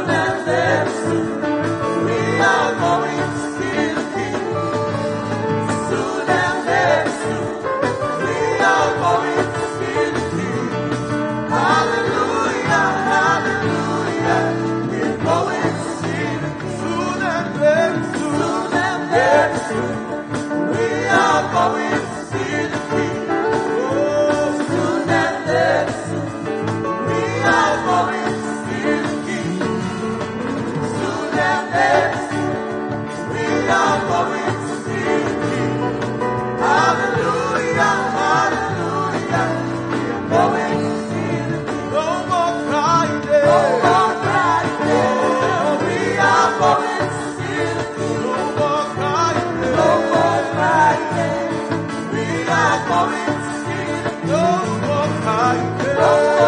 Soon and very soon, we are going to see the King. Soon and very soon, we are going to see the King. Hallelujah, hallelujah, we're going to see the King. Soon and very soon, Soon and very soon, we are going to see the King. Oh, Soon and very soon, we are going to see the King. Soon and very soon, we are going to see the King. Hallelujah, hallelujah, we are going to see the King. No more crying. No more crying, we are going to see the King. No more crying. No more crying, we are going to see the King. No more crying. No more crying, we are going to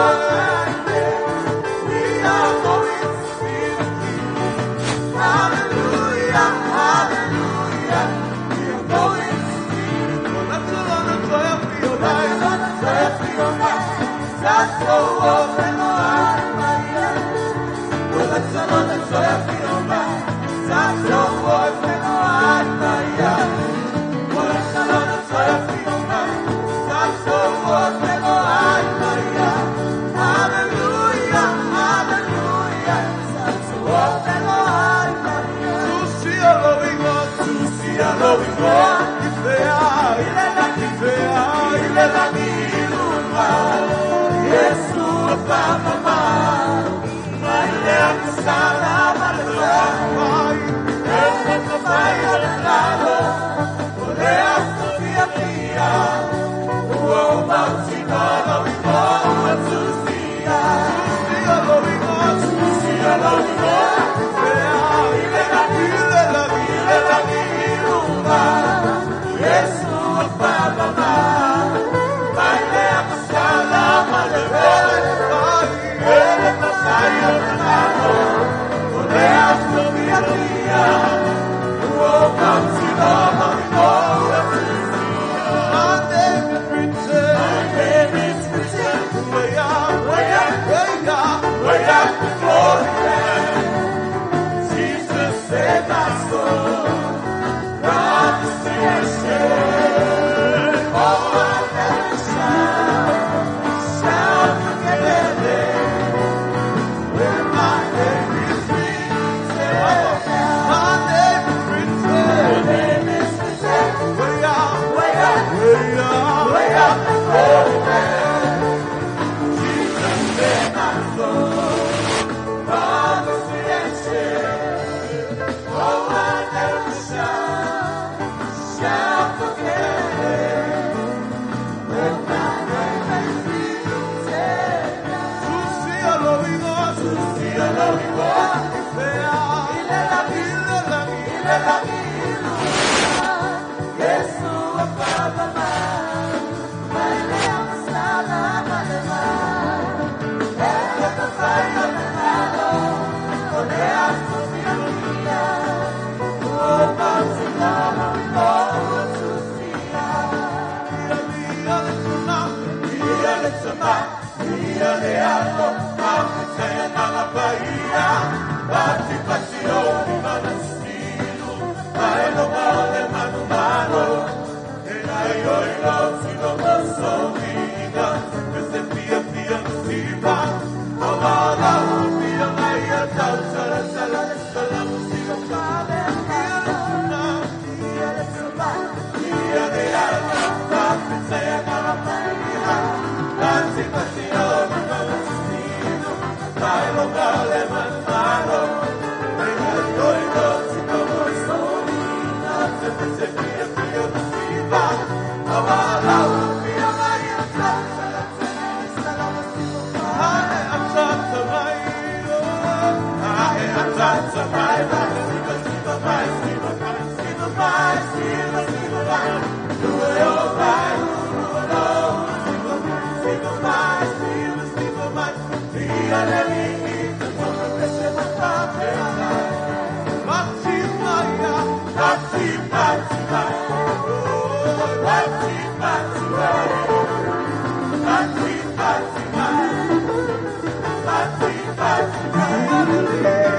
see the King. Hallelujah, hallelujah, we are going to see the King. Hallelujah.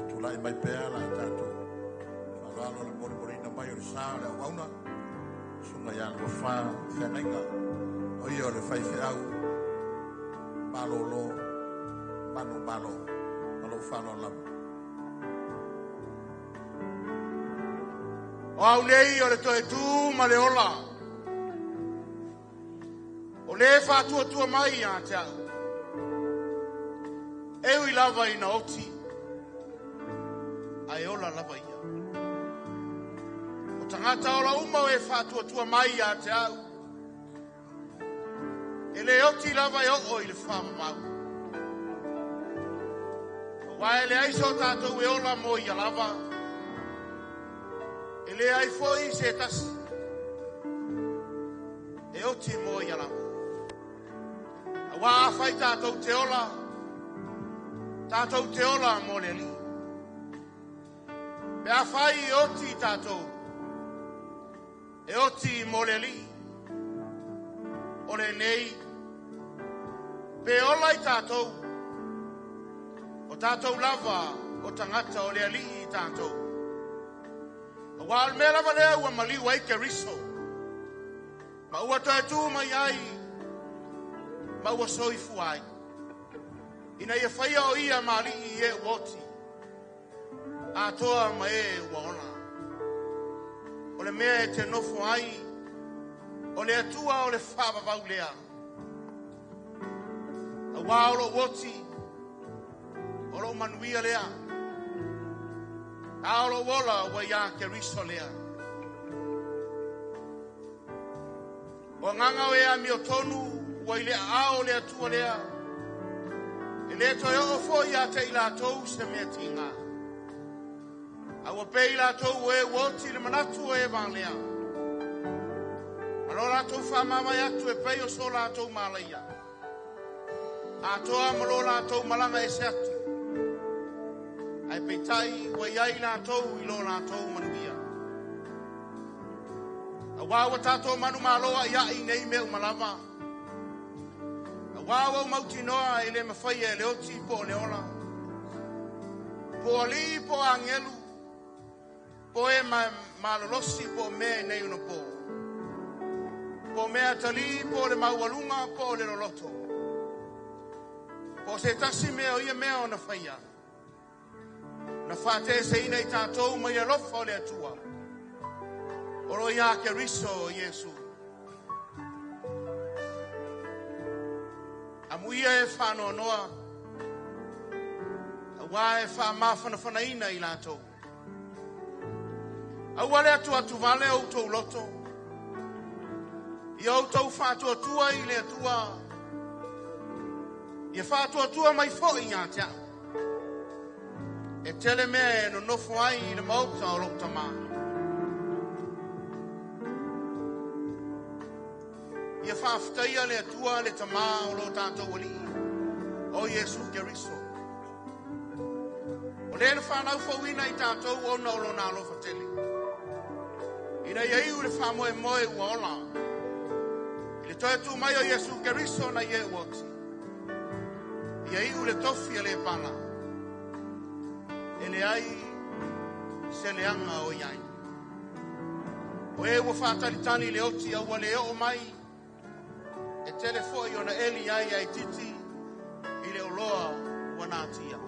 Tulai mai pea la tatou faaaloalo i le molimoliina mai o le sa o le auauna, Susuga ia Luafa Feagaiga, o ia o le faifeau malolo manumalo. Ma lou faaaloalo lava. O au nei o le toe tu ma le ola, o le faatuatua mai ia te au, e ui lava ina oti, ae ola lava ia. O tagata ola uma o e faatuatua mai ia te au, e le oti lava e oo i le faavavau. Aua e leai so tatou e ola mo ia lava, e leai foi se tasi e oti mo ia lava. Aua afai tatou te ola, tatou te ola mo le Alii. Pe afai e oti tatou, e oti mo le Alii. O lenei, pe ola i tatou, o tatou lava o tagata o le Alii i tatou. Aua o le mea lava lea ua maliu ai Keriso, ma ua toe tu mai ai, ma ua soifua ai, ina ia faia o ia ma alii i e ua oti, atoa ma e ua ola. O le mea e te nofo ai, o le Atua o le faavavau lea. Aua o lou oti, o lou manuia lea. A o lou ola ua ia Keriso lea. O agaga o e amiotonu ua i le aao o le Atua lea, e le toe oo foi ia te i latou se mea tiga. A ua pei latou o e ua oti le manatu o e valea, ma lo latou faamavae atu e pei o so latou malaia, atoa ma lo latou malaga ese atu, ae peitai ua i ai latou i lo latou manuia. Aua ua tatou manumalo aiai nei mea uma lava, aua ua ou mautinoa e le mafaia e le oti po o le ola, po o alii po o agelu, po o e malolosi po o mea i nei onapo, po o mea atalii po o le maualuga po o le loloto, po o se tasi mea o ia mea ona faia, na faateeseina i tatou mai le alofa o le Atua, o lo ia Keriso Iesu. Amuia e faanoanoa, aua e faamafanafanaina i latou. Aua le atuatuvale o outou loto, ia outou faatuatua i le Atua, ia faatuatua mai foi ia te au. E tele mea e nonofo ai i le maota o lou tama. Ia faafetaia le Atua le Tama o lo tatou Alii, o Iesu Keriso. O le na whanau fauina i tātou ona o lona alofa tele. Ina ia iu le faamoemoe ua ola. I le toe tu mai o Iesu Keriso na ie ua oti. Ia iu le tofi a le pala. E le ai se leaga o iai. O e ua faatalitali le oti a ua le oo mai, e tele foi ona eli ai ai titi i le oloa ua natia.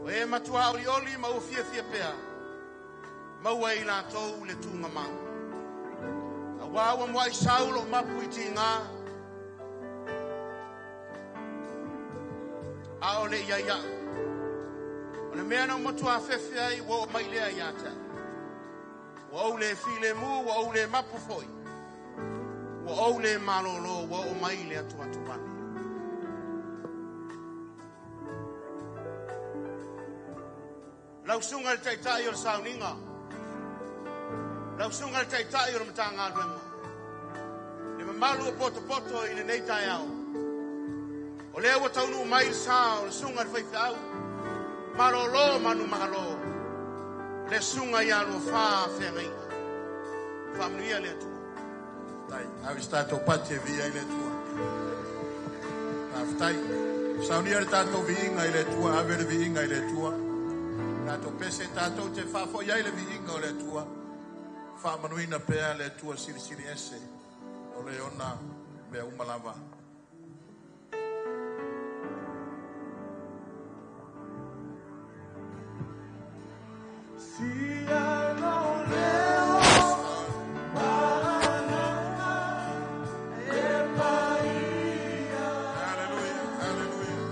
O e matua oli oli ma ua fiafia pea, maua i latou le tuugamau. Aua ua muai sau lou mapu i tiga, a o le i ai au. O le mea na ou matua afefe ai ua oo mai lea ia te au. Ua ou le filemu, ua ou le mapu foi. Ua ou le malolo, ua oo mai le atuatuvale. Lau susuga i le Taitai o le Sauniga, lau susuga i le Taitai o le Matagaluega, le mamalu o potopoto i lenei taeao, o lea ua taunuu mai le sa o le susuga i le faifeau, malolo manumalo, le susuga ia Luafa Feagaiga. Faamanuia le Atua. Tai, ave se tatou pati e viia ai le Atua. Faafetai. Saunia le tatou viiga i le Atua, ave le viiga i le Atua. Tatou pese tatou te faafoi ai le viiga o le Atua. Faamanuina pea le Atua silisili ese o le ona mea uma lava. Hallelujah, hallelujah.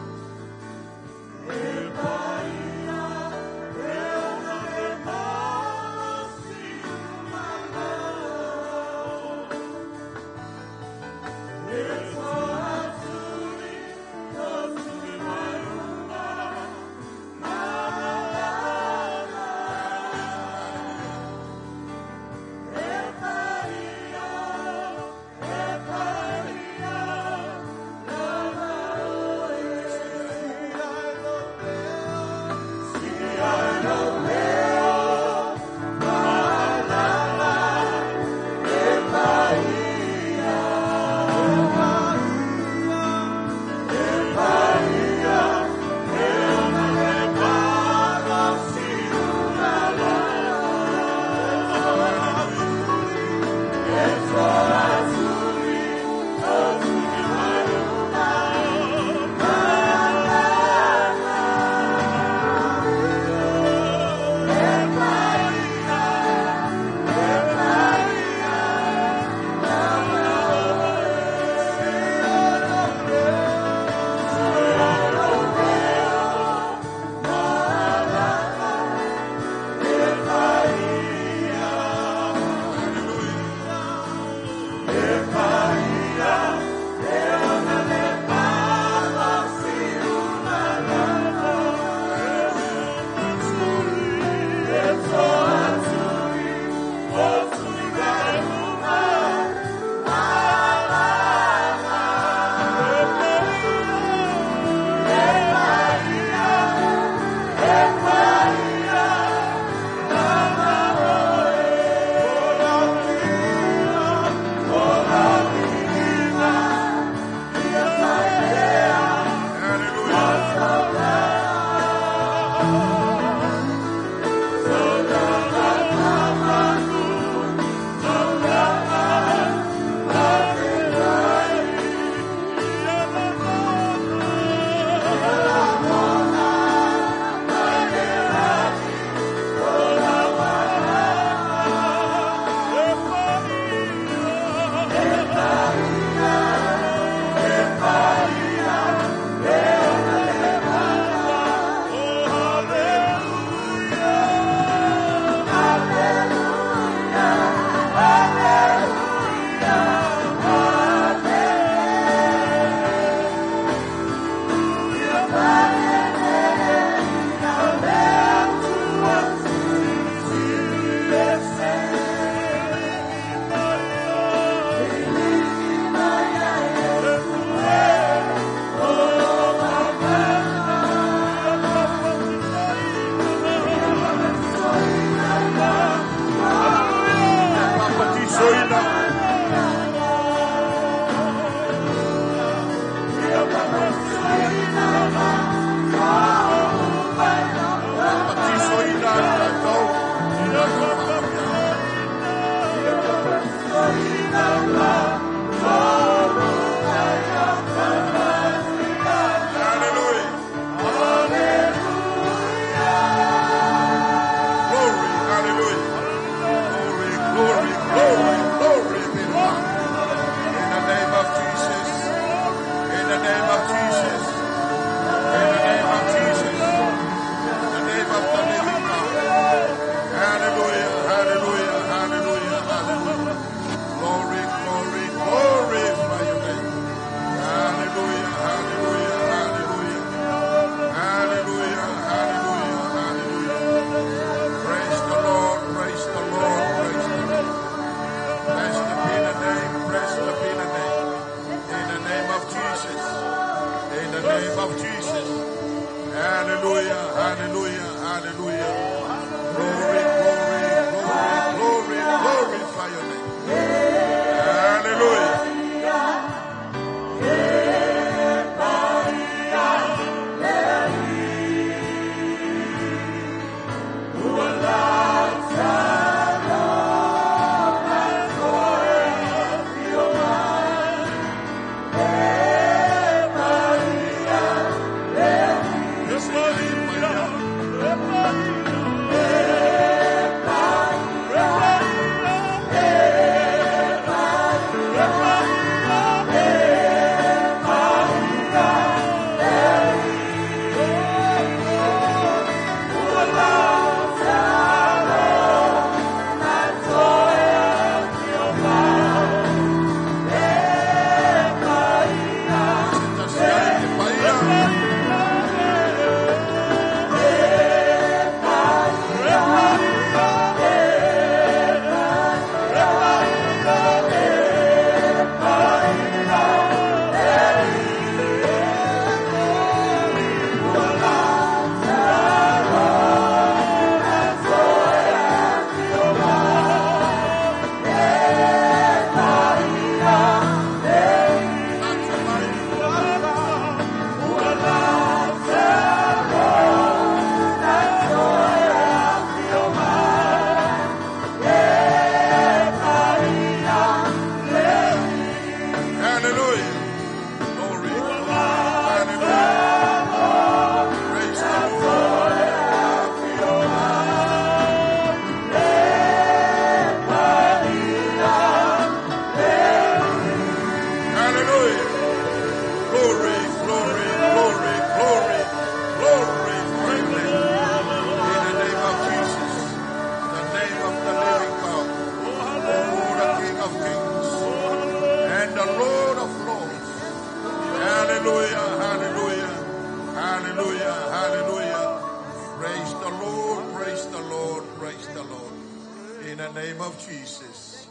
the name of Jesus.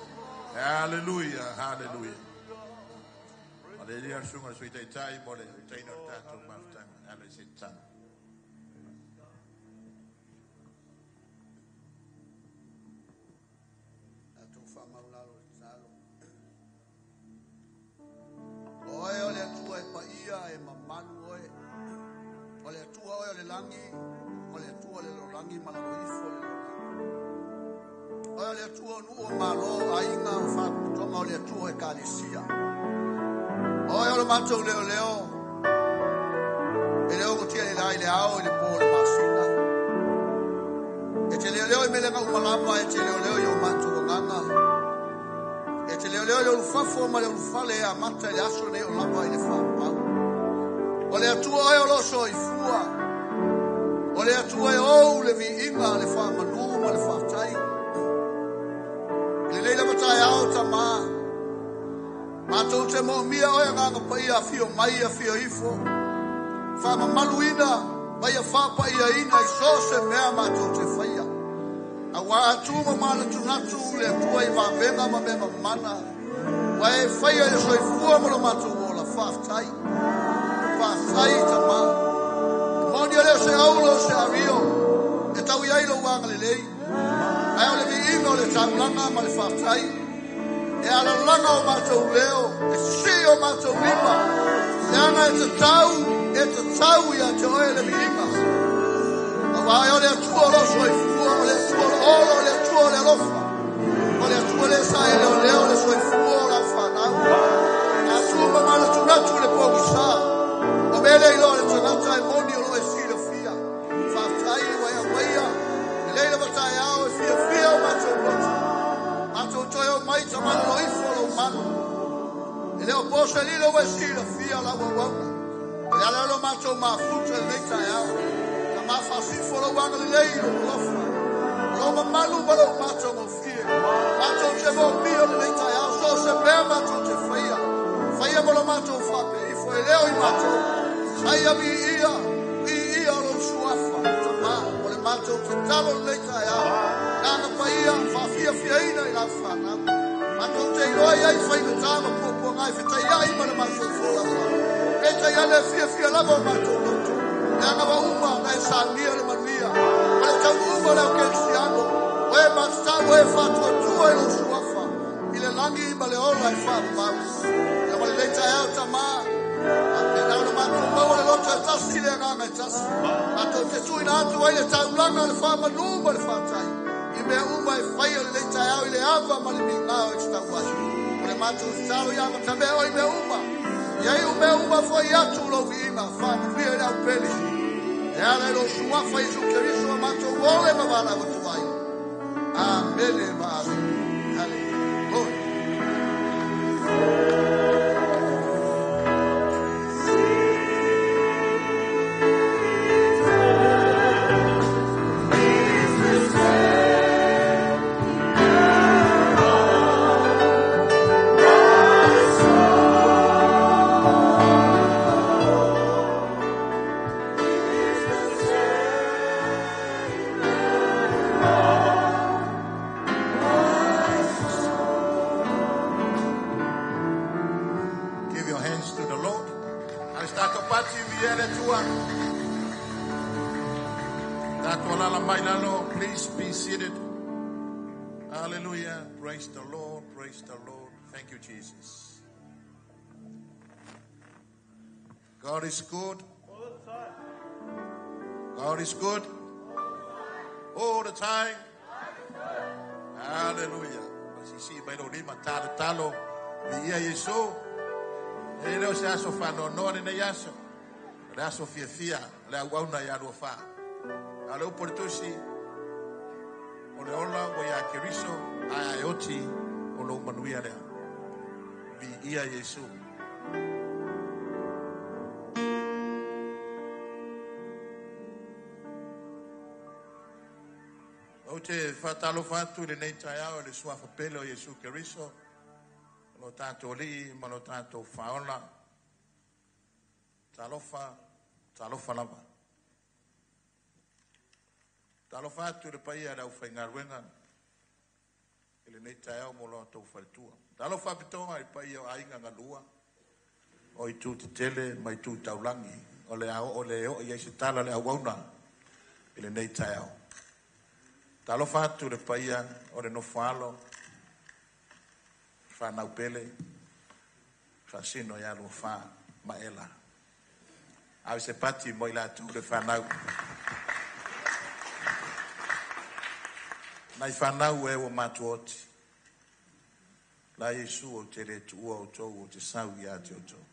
Hallelujah, hallelujah. Hallelujah, sunga sui tai tai mo le tai no tatou mafutaga. Ala i se tatalo. Tatou faamaulalo i le tatalo. O oe o le Atua e paia e mamalu oe. O le Atua oe o le lagi, o le Atua o le lalolagi ma lalo ifo o le lalolagi. Oe o le Atua o nuu o malo, aiga o faalapotopotoga, o le Atua o ekalesia. Oe o le matou leoleo, e le ogotia i le la i le ao i le po o le masina. E te leoleo i meleaga uma lava, e te leoleo i o matou agaga. E te leoleo i le ulufafo ma le ulufale e amata i le aso lenei o lava i le faapau. O le Atua oe o lo o soifua. O le Atua e ou le viiga, le faamanu ma le faafetai. I lenei lava taeao Tamā, matou te moomia oe Agaga Paia afio mai afio ifo. Faamamaluina ma ia faapaiaina i so o se mea matou te faia. Auā a tu ma manatunatu le Atua i vavega ma mea mamana, ua e faia i le soifua ma lo matou ola. Faafetai. Faafetai Tamā. E moni e le o se aulo o se ario e tau i ai lou agalelei. Ae o le viiga o le taulaga ma le faafetai. E alalaga o matou leo, e sisii o matou lima, leaga e tatau ia te oe le viiga. Auā oe o le Atua o lo o soifua, o le Atua o le ola, o le Atua o le alofa. O le Atua lea sa e leoleo le soifua o lau fanau. A tu ma manatunatu i le pogisa, o mea le iloa e le tagata e moni o lo o e silafia. Faafetai ua e aumaia lenei lava taeao e fiafia o matou loto. Matou toe omai tamalolo ifo lou malu. E le o po se lilo ua e silafia lau auauna. O le ala o lo matou mafuta i lenei taeao. Na mafasifo lou agalelei i lou alofa. O lou mamalu ma lou matagofie. Matou te moomia lenei taeao, so o se mea matou te faia. Faia mo lo matou faapeifo e leo i matou. Saia viia, viia o lou suafa. Tamā, o le matou tatalo lenei taeao. Agaga Paia, faafiafiaina i lau fanau. Matou te iloa i ai faigata ma puapuaga e fetaiai ma le matou folauga. Peitai ane e fiafia lava o matou loto. Leaga ua uma ona e saunia le manuia ma le taunuuga o le au kerisiano. O e matatau o e faatuatua i lou suafa i le lagi ma le ola e faavavau. Ia ma lenei taeao Tamā, faapena ona matou maua le loto e tasi le agaga e tasi. Matou te tuuina atu ai le taulaga, le faamanu ma le faafetai i mea uma e faia lenei taeao i le ava ma le migao e tatau ai. O le matou tatalo ia amatamea oe i mea uma. Ia iu mea uma fo'i atu lou viiga, faamanuia i le aupele. E ala i lou suafa Iesu Keriso a matou ole ma valaau atu ai. Amene ma amene. Hallelujah. Glory. Give your hands to the Lord. Ale se tatou pati viia le Atua. Tatou alala mai lalo. Please be seated. Hallelujah. Praise the Lord. Praise the Lord. Thank you, Jesus. God is good. God is good. All the time. Hallelujah. Sisi mai lo lima talo talo. Viia Iesu. E le o se aso faanoanoa lenei aso. O le aso fiafia, le auauna ia lua wha. A le upu o le tusi, o le ola ua ia Keriso, ae ae oti o lou manuia lea. Viia Iesu. Ou te faatalofa atu i lenei taeao i le suafa pele o Iesu Keriso, o lo tatou Alii ma lo tatou Faaola. Talofa, talofa lava. Talofa atu i le paia o le aufaigaluega. I lenei taeao mo lo outou faletua. Talo faapitoa i paia o aiga galua o itu tetele ma itu taulagi o le a oo le oo i ai se tala le auauna i lenei taeao. Talofa atu le paia o le nofo whanau pele, faasino ia Luafa ma Ela. Ave se pati mo i latou le whanau. Nai whanau e ua matuoti. La Iesu o te le tuua o tou o te sau ia te o tou.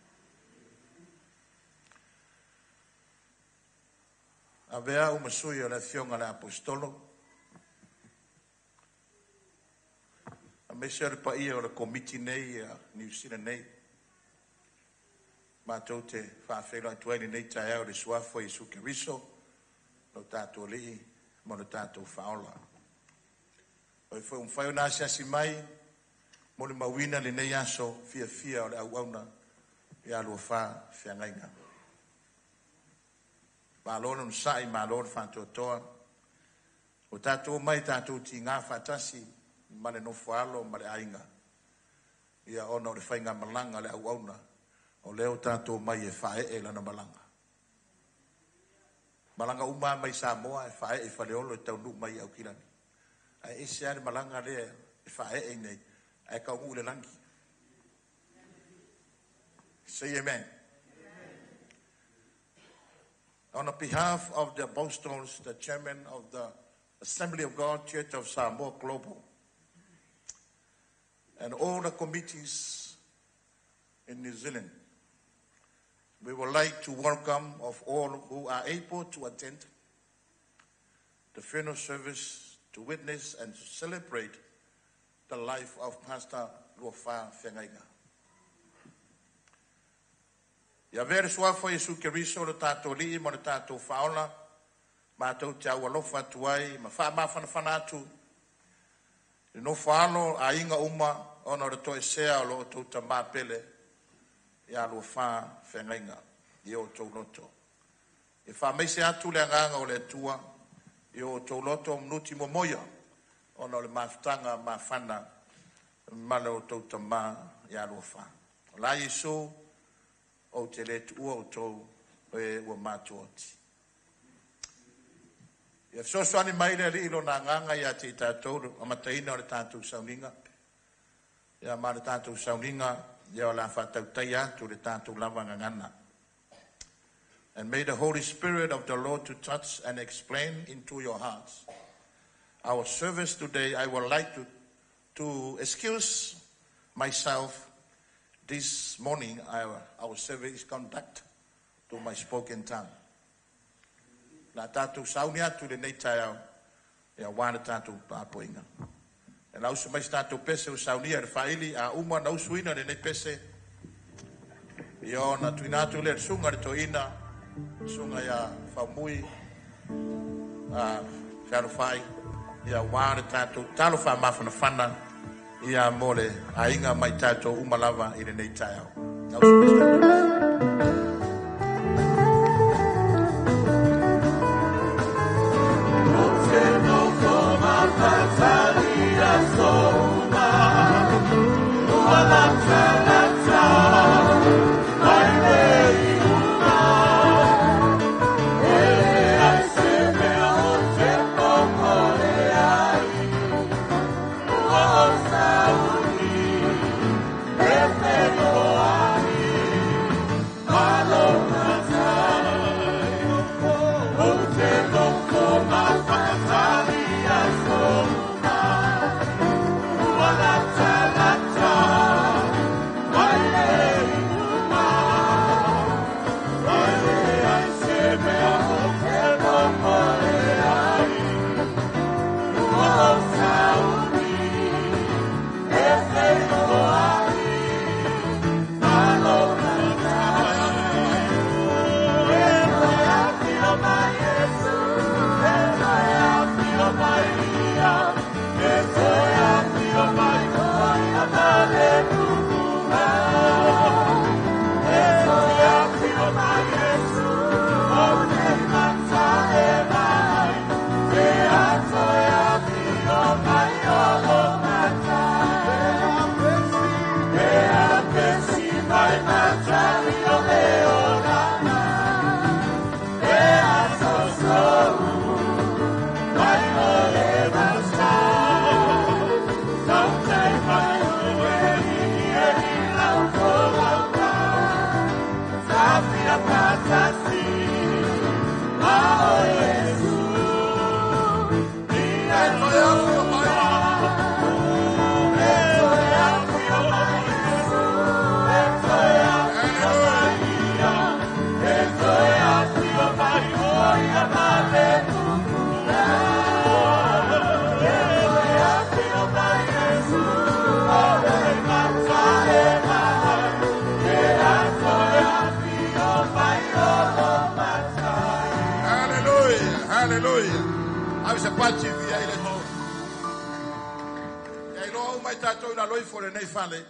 Avea au ma sui o le afioga le Aposetolo, aemaise o le paia o le komiti nei a Niu Sila nei. Matou te faafeiloai atu ai lenei taeao i le suafa o Iesu Keriso, lo tatou Alii ma lo tatou Faaola. O foi ua mafai ona asiasi mai mo le mauina lenei aso fiafia o le auauna ia Luafa Feagaiga. Malo le onosai, malo le faatoatoa. O tatou mai tatou tiga faatasi ma le nofo alo ma le aiga. Ia ona o le faiga malaga le auauna o lea o tatou mai e faaee lana malaga. Malaga uma mai Samoa e faaee i Faleolo e taunuu mai i Aukilani. Ae ese lava le malaga lea e faaee nei ae taunuu i le lagi. Say amen. On the behalf of the apostles, the chairman of the Assembly of God Church of Samoa Global, and all the committees in New Zealand, we would like to welcome of all who are able to attend the funeral service to witness and to celebrate the life of Pastor Luafa Feagaiga. Ia avea le suafa Iesu Keriso le tatou Alii ma le tatou Faaola, matou te aualofa atu ai ma faamafanafana atu le nofo alo aiga uma ona o le toesea o lo outou tamā pele ia Luafa Feagaiga i o outou loto. E faamaise atu le agaga o le Atua i o outou loto minuti momoia ona o le mafutaga mafana ma le outou tamā ia Luafa. O la Iesu ou te le tuua outou e ua matuoti. Ia fesoasoani mai le Alii lona agaga ia te i tatou le amataina o le tatou sauniga. Ia ma le tatou sauniga, ia o le a faatautaia atu le tatou lava gagana. And may the Holy Spirit of the Lord to touch and explain into your hearts. Our service today, I would like to excuse myself this morning. Our service is conduct to my spoken tongue. La tātou sauni atu lenei taeao, ia wā le tātou papoinga. E lau usu mai se tātou pese o saunia le whaili, a uma na usuina lenei pese, ia ona tuina atu le sunga le toina, sunga ia whaumui, a whealofai, ia wā le tātou talo whaamafanafana, ia mo le aiga mai tātou uma lava i lenei taeao. Na usu mai se tātou pese. Sauni, e pati via i le Atua. Ia iloa uma i tatou i lalo ifo o lenei fale,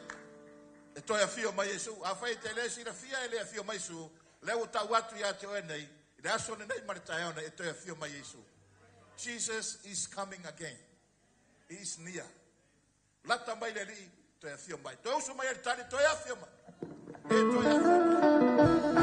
e toe afio mai Iesu. Afai e te le silafia e le afio mai Iesu, lea ua tau atu ia te oe nei, i le aso lenei ma le taeao nei, e toe afio mai Iesu. Jesus is coming again. He is near. Lata mai le Alii, toe afio mai. Toe usu mai e le tali, toe afio mai. E toe afio mai.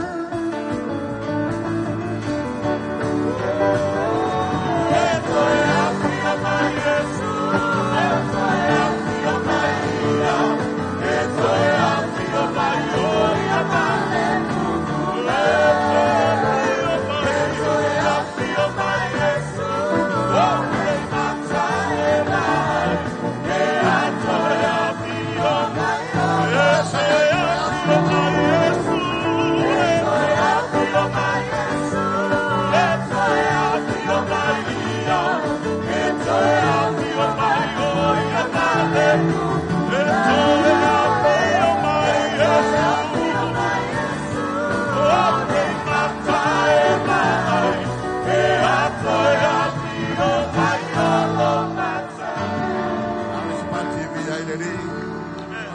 Ale se pati via i le Alii.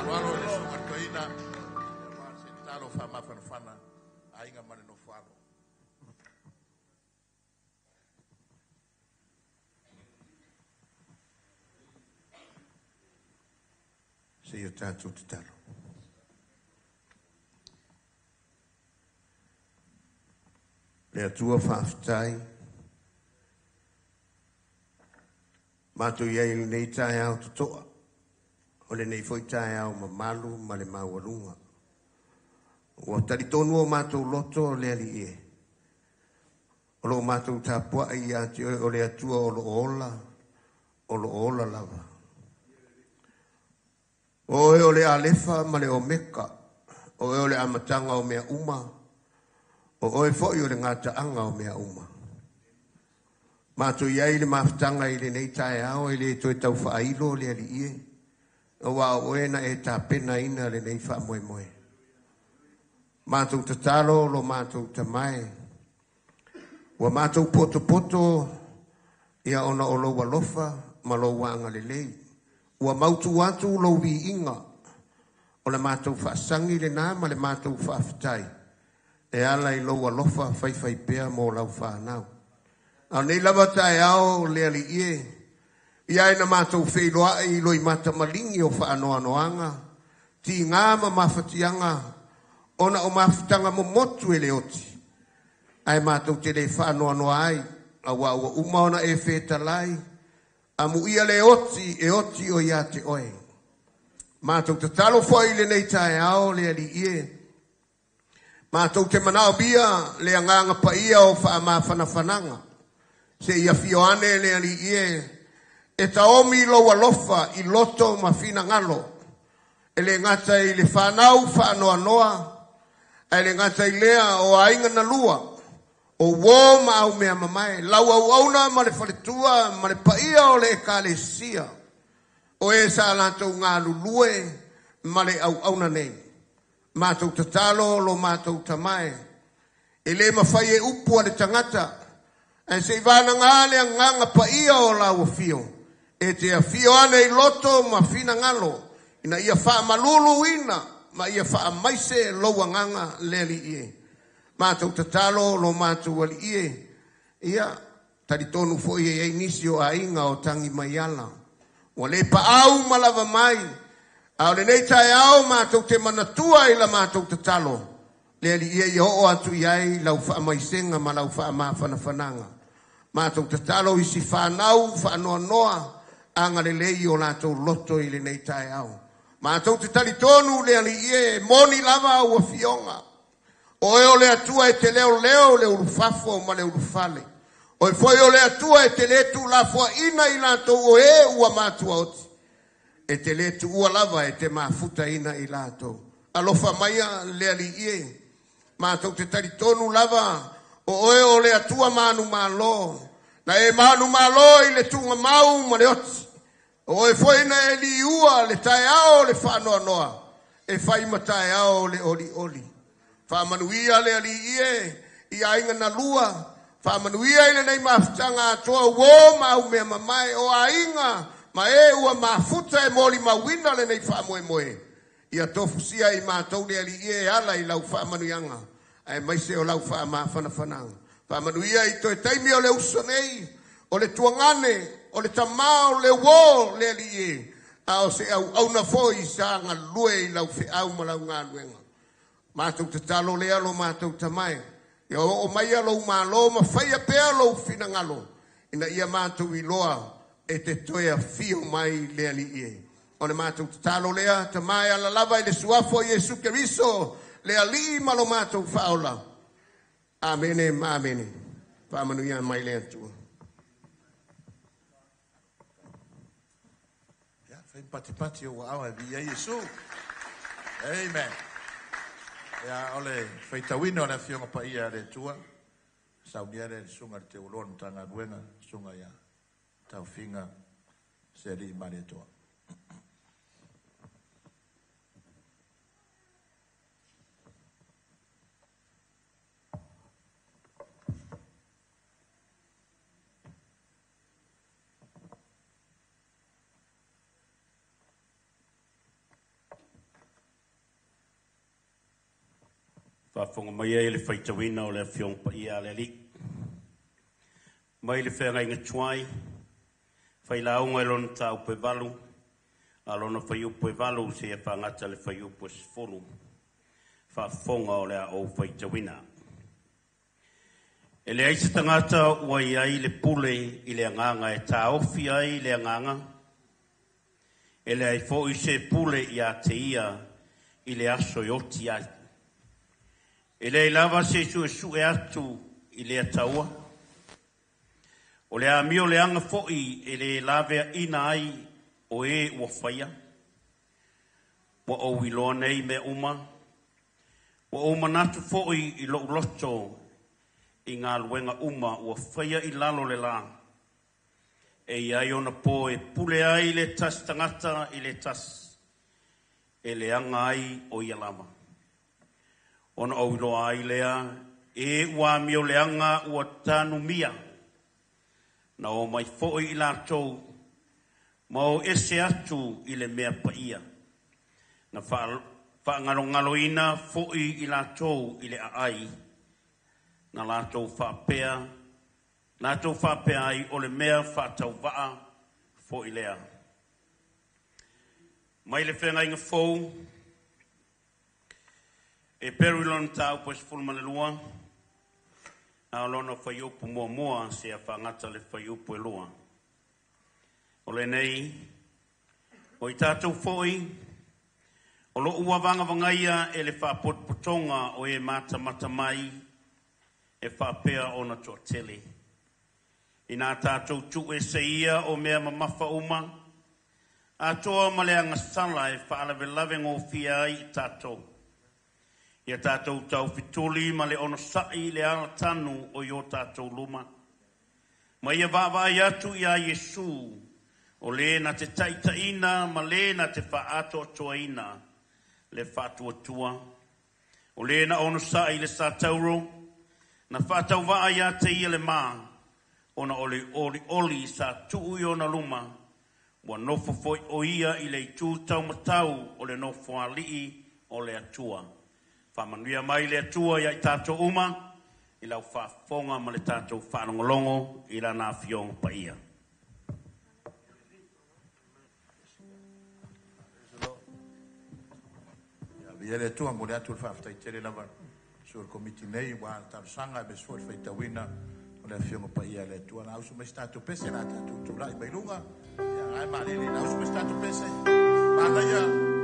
Aloalo i le susuga i le toeaina. Aua se tatalo faamafanafana aiga ma le nofo alo. Seia tatou tatalo. Le Atua faafetai. Matou i ai i lenei taeao totoa, o lenei foi taeao mamalu ma le maualuga. Ua talitonu o matou loto le Alii e, o lo o matou tapuai ia te oe o le Atua o lo o ola, o lo o ola lava. O oe o le Alefa ma le Omeka, o oe o le amataga o mea uma, o oe foi o le gataaga o mea uma. Matou i ai i le mafutaga i lenei taeao e le toe tau faailo le Alii e, aua o oe na e tapenaina lenei faamoemoe. Matou tatalo lo matou tamae, ua matou potopoto ia ona o lou alofa ma lou agalelei. Ua mautu atu lou viiga, o le matou faasagi lena ma le matou faafetai, e ala i lou alofa faifaipea mo lau fanau. A o nei lava taeao le Alii e, ia ina matou feiloai i loimata maligi o faanoanoaga, tiga ma mafatiaga, ona o mafutaga momotu e le oti, ae matou te le faanoanoa ai, aua ua uma ona e fetalai, amuia le oti e oti o ia te oe. Matou tatalo foi i lenei taeao le Alii e, matou te manaomia le agaga paia o faamafanafanaga, se i afio ane le Alii e, e taomi lou alofa i loto ma finagalo, e le gata i le fanau faanoanoa, ae le gata i lea o aiga na lua, o uo ma au mea mamae, lau auauna ma le faletua ma le paia o le ekalesia, o e sa latou galulue ma le auauna nei. Matou tatalo lo matou tamae, e le mafai e upu a le tagata, ae se i vanaga le agaga paia o lau afio, e te afio ane i loto ma finagalo, ina ia faamaluluina ma ia faamaise lou agaga le Alii e. Matou tatalo lo matou Alii e, ia talitonu foi e iai nisi o aiga o tagi mai ala, ua le paau ma lava mai, a o lenei taeao matou te manatua i la matou tatalo, le Alii e ia oo atu i ai lau faamaisega ma lau faamafanafanaga. Matou tatalo i si fanau faanoanoa agalelei o latou loto i lenei taeao. Matou te talitonu le Alii e, moni lava au afioga, o oe o le Atua e te leoleo le ulufafo ma le ulufale. Oe foi o le Atua e te le tuulafoaina i latou o e ua matua oti. E te le tuua lava e te mafutaina i latou. Alofa maia le Alii e, matou te talitonu lava o oe o le Atua manumalo, na e manumalo i le tuugamau ma le oti. O oe foi na e liua le taeao o le faanoanoa, e fai ma taeao o le olioli. Faamanuia le Alii e i aiga na lua, Faamanuia i lenei mafutaga atoa uō ma au mea mamae o aiga ma e ua mafuta e molimauina lenei faamoemoe. Ia tofusia i matou le Alii e ala i lau faamanuiaga aemaise o lau faamafanafanaga. Faamanuia i toe taimi o le uso nei, o le tuagane, o le tamā o le uō le Alii e, a o se auauna foi sa galue i lau feau ma lau galuega. Matou tatalo lea lo matou Tama e, ia oo maia lou Malo ma faia pea lou finagalo, ina ia matou iloa e te toe afio mai le Alii e. O le matou tatalo lea, Tama e ala lava i le suafa o Iesu Keriso, le Alii ma lo matou Faaola. Amene ma amene. Faamanuia mai le Atua. Ia, fai patipati o ua awa e viia Iesu. Amen. Ia, o le faitauina o le Afioga Paia a le Atua, saunia le susuga i le Teualoa o le Matagaluega, susuga ia Taufiga Sealii Malietoa. Faafofoga mai e i le faitauina o le Afioga Paia a le Alii. Mai le feagaiga tuai, failauga i lona mataupu e 8, a lona fuaiupu e 8 seia faagata le fuaiupu e 10. Faafofoga o le a ou faitauina. E leai se tagata ua i ai le pule i le agaga e taofi ai le agaga, e leai foi se pule ia te ia i le aso e oti ai. E leai lava se suesue atu i lea taua. O le amio leaga foi e le laveaina ai o e ua faia. Ua ou iloa nei mea uma, ua ou manatu foi i lou loto i galuega uma ua faia i lalo o le lā. E i ai ona po e pule ai le tasi tagata i le tasi, e leaga ai o ia lava. Ona ou iloa ai lea, e ua amio leaga ua tanumia, na o mai foi i latou, ma o ese atu i le mea paia. Na whaagalogaloina foi i latou i le aai, na latou faapea, latou faapea ai o le mea faatauvaa foi lea. Mai le feagaiga fou, Eperu i lona mataupu e 12, a o lona fuaiupu 1 seia faagata le fuaiupu e 2. O lenei, o i tatou foi, o lo ua vagavagaia e le faapotopotoga o e matamata mai e faapea ona toatele. Ina tatou tuuese ia o mea mamafa uma, atoa ma le agasala e faalavelave gofie ai i tatou. Ia tatou taufetuli ma le onosai i le alatanu o i o tatou luma. Ma ia vaavaai atu iā Iesu, o le na te taitaiina ma le na te faaatoatoaina le faatuatua. O le na onosai i le satauro, na faatauvaa ia te ia le ma, ona o le olioli sa tuu i ona luma, ua nofo foi o ia i le itu taumatau o le nofoalii o le Atua. Faamanuia mai le Atua ia i tatou uma i lau faafofoga ma le tatou faalogologo i lana Afioga Paia. Ia, viia le Atua, momoli atu le faafetai tele lava sui o le Komiti nei ua le talosaga aemaise foi le faitauina o le Afioga Paia a le Atua. Na usu mai se tatou pese, la tatou tulai mai luga. Ia, ai malele, na usu mai se tatou pese. Manaia.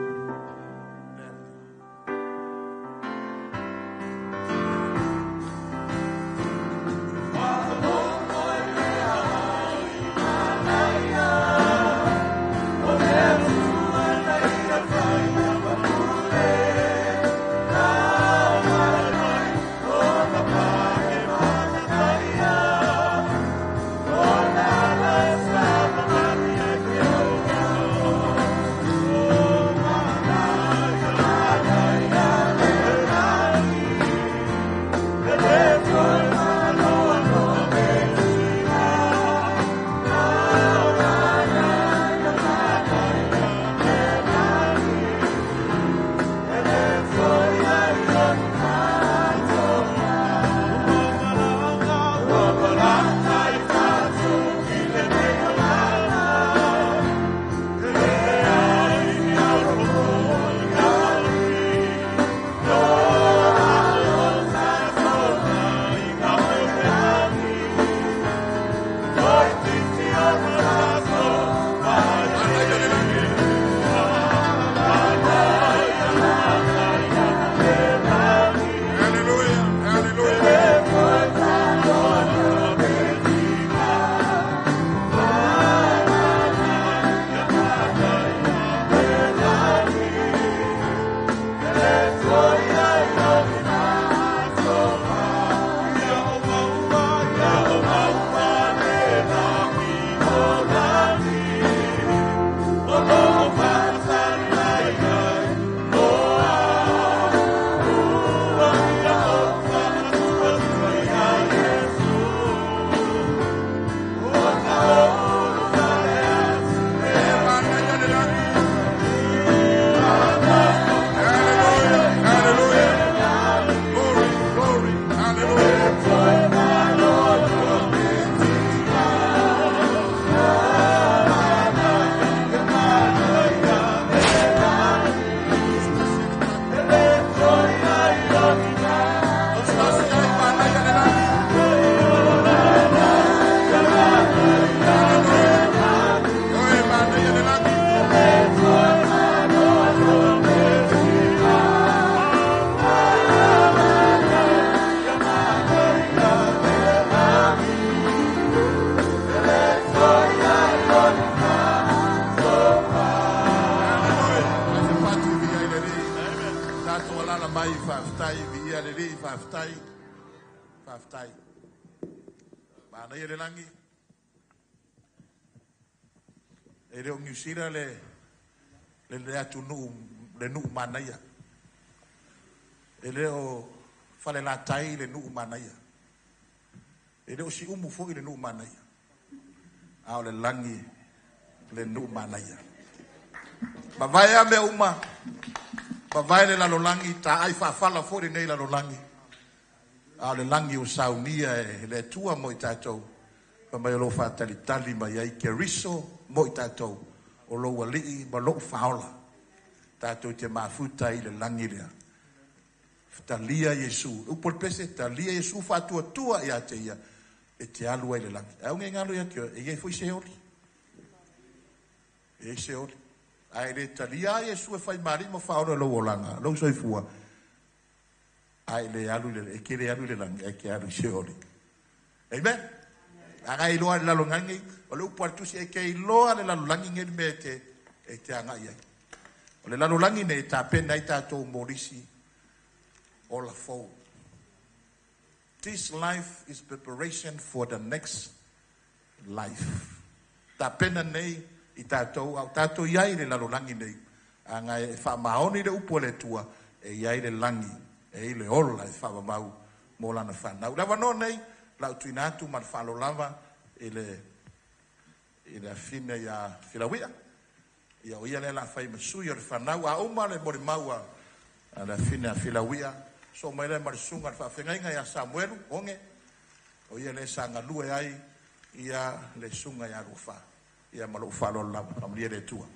mai, faafetai, viia le Alii, faafetai, faafetai. Manaia le lagi. E le o Niu Sila le le atunuu le nuu manaia. E le o Falelatai le nuu manaia. E le o Siumu foi le nuu manaia. A o le lagi le nuu manaia. Mavae a mea uma, mavae le lalolagi, taai faafala foi lenei lalolagi, a o le lagi ua saunia e le Atua mo i tatou, fai mai o lo o faatalitali mai ai Keriso mo i tatou, o lou Alii ma lou Faaola. Tatou te mafuta i le lagi lea. Talia Iesu. Upu o le pese, talia Iesu faatuatua ia te ia, e te alu ai i le lagi. Ae aua ne i galo ia te oe, e i ai foi Seoli. E i ai Seoli. A e le talia lava Iesu e fai ma Alii ma Faaola i lou olaga, lou soifua, a e le alu i le, e te le alu i le lagi, ae e te alu i Seoli. Amen? Leaga e iloa e le lalolagi nei, o le upu a le Tusi, e te iloa e le lalolagi nei le mea e te, e te agai ai. O le lalolagi nei e tapena ai tatou mo le isi ola fou. This life is preparation for the next life. Tapena nei i tatou, a o tatou i ai i le lalolagi nei, aga e faamaoni le upu a le Atua, e i ai le lagi, e i ai le ola e faavavau mo lana fanau. I le avanoa nei, o le a ou tuuina atu ma le faaaloalo lava i le i le afine ia Filauia, ia o ia lea o le a fai ma sui o le fanau. A uma le molimau a le afine a Filauia, sosoo mai lea ma le susuga i le faafeagaiga ia Samuelu Oge, o ia lea sa galue ai ia le susuga ia Luafa. Ia ma lou faaaloalo lava. Faamanuia le Atua.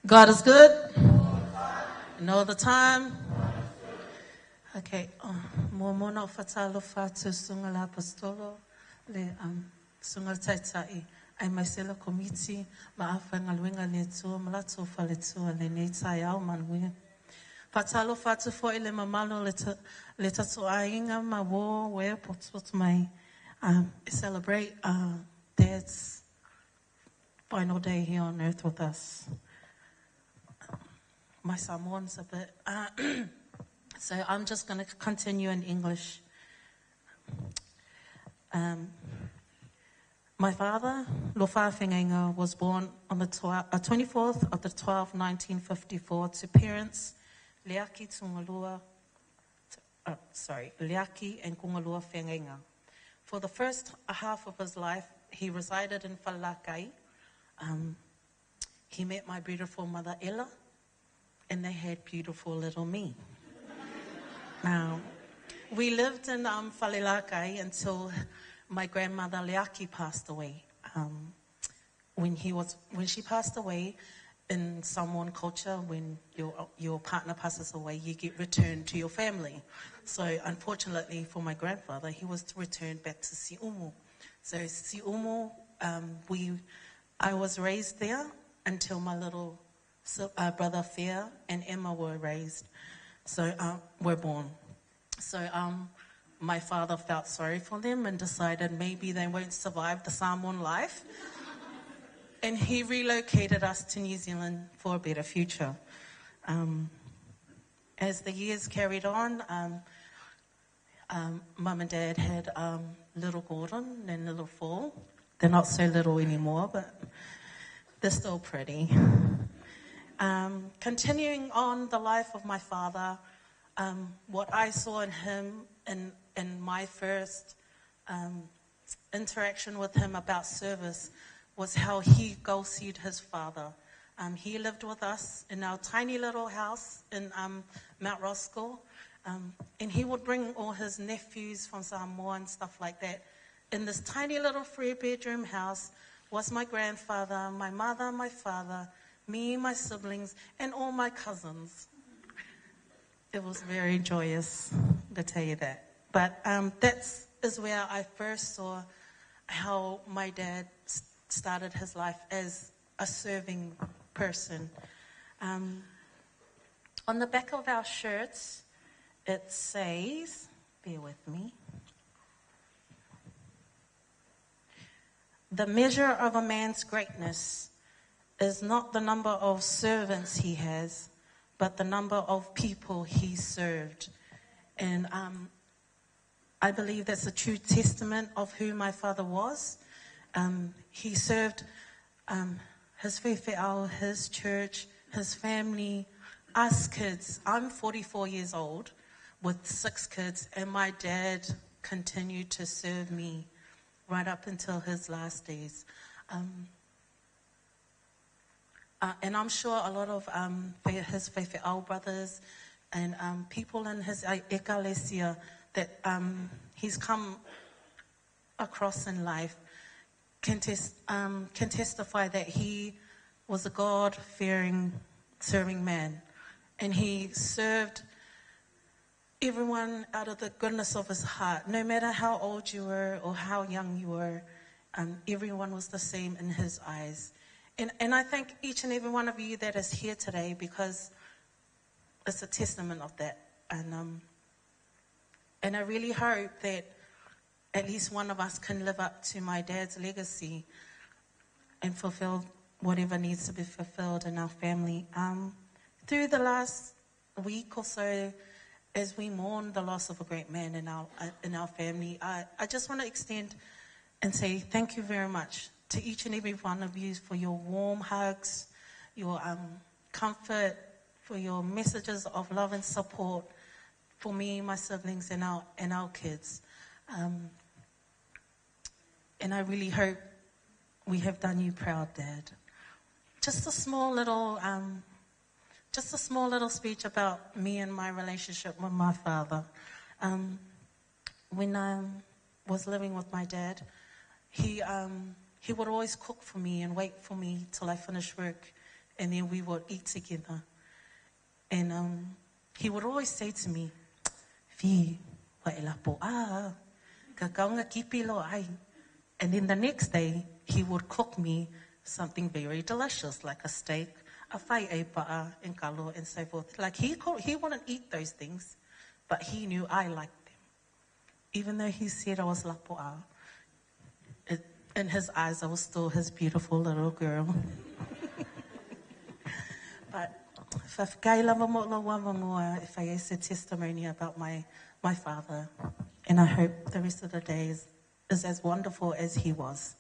God is good. And all the time. Okay. Oh, muamua na o faatalofa atu susuga le Aposetolo le susuga le Taitai aemaise le Komiti ma afaigaluega a le Atua ma latou faletua i lenei taeao manuia. Faatalofa atu foi i le mamalu o le tatou aiga ma uo ua ea potopoto mai celebrate Dad's final day here on earth with us. My Samoan's a bit... so I'm just going to continue in English. My father, Lofa Fengainga, was born on the 24th of the 12th, 1954, to parents Leaki Tungalua, sorry, Leaki and Kungalua Fengainga. For the first half of his life, he resided in Falakai. He met my beautiful mother, Ella, and they had beautiful little me. Now, we lived in Falelakai until my grandmother Leaki passed away. When she passed away, in Samoan culture, when your partner passes away, you get returned to your family. So unfortunately for my grandfather, he was returned back to Siumu. So Siumu, I was raised there until my little brother Fia and Emma were raised, so were born. So my father felt sorry for them and decided maybe they won't survive the Samoan life. And he relocated us to New Zealand for a better future. As the years carried on, Mum and Dad had little Gordon and little Fall. They're not so little anymore, but they're still pretty. Continuing on the life of my father, what I saw in him in my first interaction with him about service was how he gosied his father. He lived with us in our tiny little house in Mount Roskill, and he would bring all his nephews from Samoa and stuff like that. In this tiny little 3-bedroom house was my grandfather, my mother, my father, me, my siblings, and all my cousins. It was very joyous, to tell you that. But that is where I first saw how my dad started his life as a serving person. On the back of our shirts, it says, bear with me. The measure of a man's greatness is not the number of servants he has, but the number of people he served. And I believe that's a true testament of who my father was. He served his faifeau, his church, his family, us kids. I'm 44 years old with 6 kids, and my dad continued to serve me right up until his last days. And I'm sure a lot of his faifeau brothers and people in his ekalesia that he's come across in life can testify that he was a God-fearing, serving man. And he served everyone out of the goodness of his heart. No matter how old you were or how young you were, everyone was the same in his eyes. And I thank each and every one of you that is here today, because it's a testament of that. And I really hope that at least one of us can live up to my dad's legacy and fulfill whatever needs to be fulfilled in our family. Through the last week or so, as we mourn the loss of a great man in our family, I just want to extend and say thank you very much to each and every one of you for your warm hugs, your comfort, for your messages of love and support for me, my siblings, and our kids. And I really hope we have done you proud, Dad. Just a small little speech about me and my relationship with my father. When I was living with my dad, he would always cook for me and wait for me till I finished work, and then we would eat together. And he would always say to me, "Fi, wa e lapo a, ka kaunga kipi lo ai." And then the next day, he would cook me something very delicious, like a steak, a whai pa'a, and kalo, and so forth. Like, he wouldn't eat those things, but he knew I liked them. Even though he said I was lapo'a, in his eyes, I was still his beautiful little girl. But if I a testimony about my father, and I hope the rest of the day is as wonderful as he was.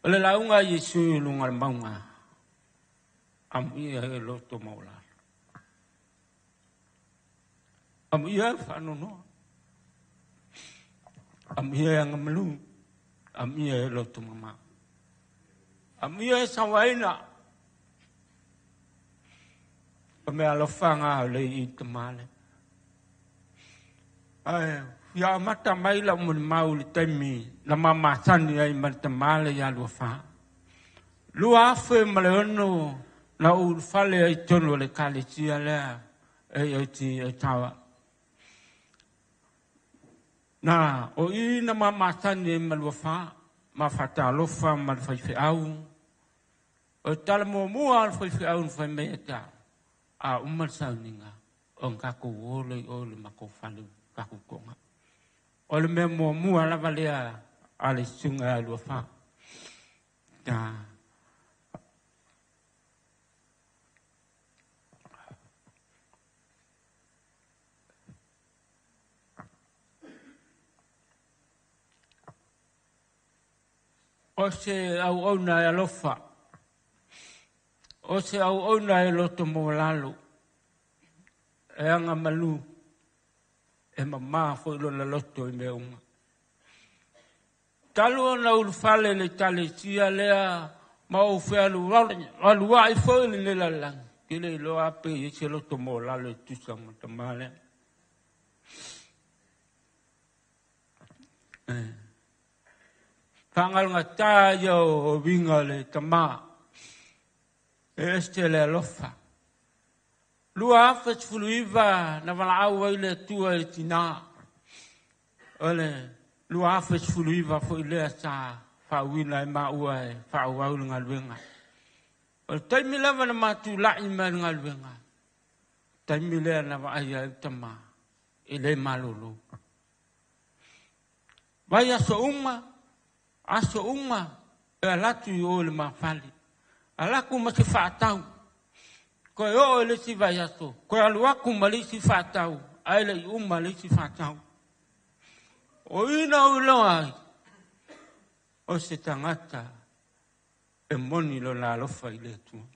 O le launga Yesu lunga maunga am ia e loto maula. Am ia whanonoa. Am ia e ngamalu. Am ia e loto mama. Am ia e sawaina. O mea alofanga o le i te male. Ai, ia mata mai la mun mau le taimi na mamasani ai ma te male ia lua wha. Lua afe ma le ono na ulfale ai tonu le kaletia lea e e ti e tawa. Na o i na mamasani ai ma lua wha, ma whatalofa ma le whaiwheau. O tala mua mua le whaiwheau na whai mea ta. A umal sauninga o ngako ole o le mako whalu kaku konga. O le mea mua mua lava lea a le sunga a lua wha. Minisita. O se auauna e alofa, o se auauna e loto maualalo, e aga malu, e mamā foi lona loto i mea uma. Talu ona ulufale i le Ekalesia lea ma ou fealualuai foi i lenei lalolagi, ou te le iloa pe i ai se loto maualalo e tusa ma le tama lea. Faagalogata ia o uiga o le tama, e ese le alofa. 2019 na valaau ai le Atua i le tinā, o le 2019 foi lea sa faauuina ai maua e faaauau le galuega. O le taimi lava na matulai mai le galuega, taimi lea na vaai ai le tama e le malolo. Vai aso uma, e alatu i o i le mafale. Alaku ma se faatau. Koe oo i le isi vai aso, koe alu aku ma le isi faatau, ae le i uma le isi faatau. O ina o iloa ai, o se tagata e moni lona alofa i le Atua.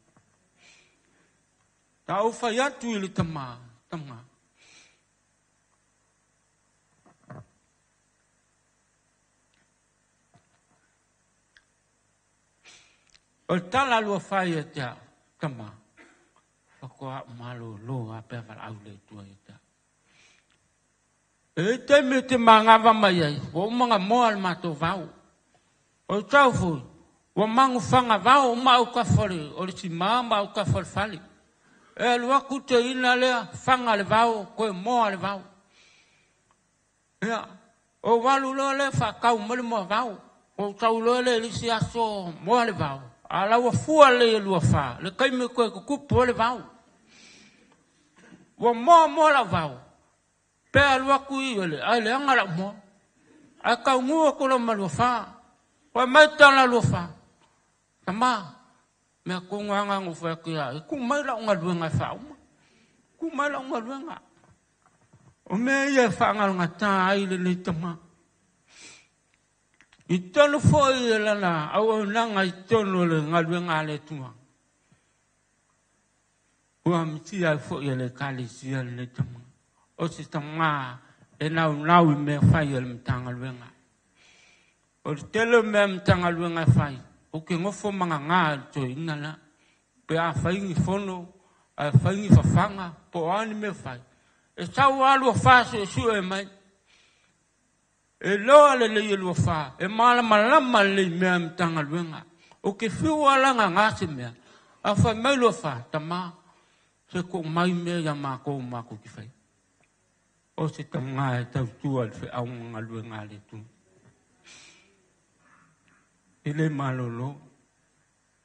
Ta ou fai atu i le tama, tama. O le tala lua fai e te au, tama, whakoa au malolo a pea wala au le tua i te au. E te me te mangawa mai ai, wa umanga moa le mātou vau. O tau fui, wa mangu whanga vau o mau ka whare, o le si maa mau ka whare whare. E alu aku te ina lea, whanga le vau, koe moa le vau. Ia, o walu loa le whakau mali moa vau. O tau loa le lisi aso moa le vau. A laua fua le lua wha, le kaime koe kukupu o le vau. Ua moa moa la vau. Pe alu aku i ole, ai le anga la moa. Ai kau ngua ko lo malua wha. Koe mai tala lua wha. Tama, mea konga anga ngu wha kia, e ku mai la unga luenga e wha uma. Ku mai la unga luenga. O mea ia e whaangalonga tā ai le nei tama. I tonu foi e lana, au au nanga i tonu le ngaluenga ale tua. Ua mitia e foi e le kalesia le nei tama. O se tama e nau nau i mea whai e le mtanga luenga. O le tele mea mtanga luenga whai, o ke ngofo manga ngā le toi ina la. Pe a whaingi fono, a whaingi whawhanga, po ani mea whai. E sau alua wha se su e mai. E loa le lei e lua wha, e malama lama le mea mtanga luenga. O ke whiu alanga ngā se mea, a whai mai lua wha, tama, se ko mai mea ia mākou mākou ki whai. O se tanga e tautua le whi aunga luenga le tu. E le malolo,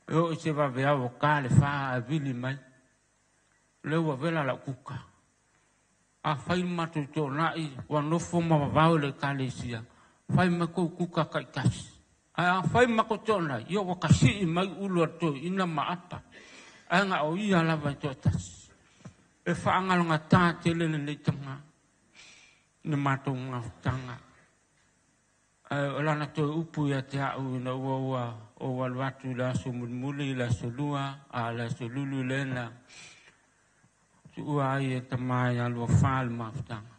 e o i se wawe au o ka le wha a vili mai, le ua vela la kuka. A whai mātou tō nai, wa nofo mawawau le kalesia, whai mako kuka kai kasi. A whai mako tō nai, ia wakasi i mai ulu atu ina maapa. A ngā o ia lava i tō tasi. E whaangalonga tā te lele nei tanga, ni mātou ngā tanga. O lana toi upu ia te au ina ua ua o walu atu le aso mulimuli, le aso lua, a le aso lulu lena. Tu ua ai e tamai a lua wha le mafutanga.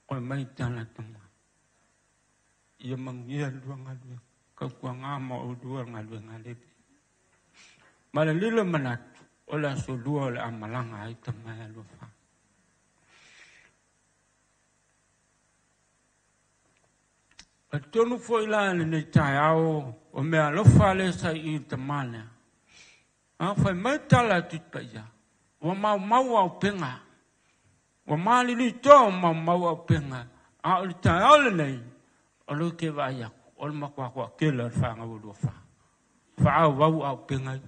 Koe mai tana tama. Ia mangia lua ngalue. Kau kua ngā ma o lua ngalue ngalebe. Ma le lilo manatu, o le aso lua o le amalanga ai tamai a lua wha. A tonu foi la le nei tai ao, o mea alofa le sai i te manea. A whai mai tala tupa ia. Ua mau mau au penga. Ua malili toa mau mau au penga. A o le tai ao le nei, o lo ke vai aku, o le makuakua kela le whanga o lua wha. Wha au wau au penga.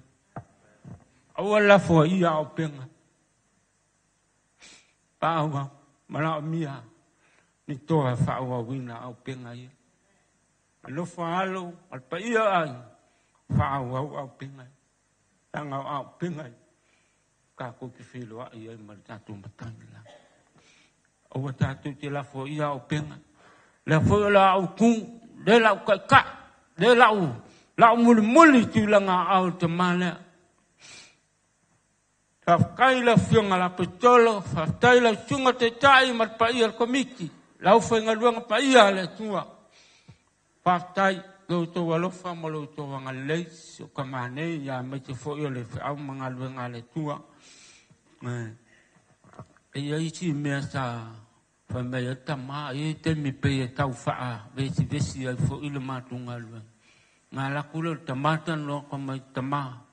Aua lafo ia au penga. Pa au au, mala o mia, ni toa wha au au wina au penga ia. Alofa alo, al paia ai, whaau au au pinga. Tanga au au pinga. Ka ko ki whilo ai ai ma le tātou matangi la. Aua tātou te lafo ia au pinga. Le foi o la au ku, le lau kai ka, le lau, lau muli muli tūlanga au te malea. Whawhkai la whionga la petolo, whawhtai la sunga te tai ma le paia le komiti, lau whainga luanga paia le tua. Whawhtai lo tō alofa ma lo tō wanga lei, o ka mānei, ia mai te fo o le whiau manga luenga le tua. E ia isi mea sa whai e tama, e te mi pe e tau whaa, vesi vesi ai fo i le mātunga luenga. Ngā lakula le tamata no ka mai tama,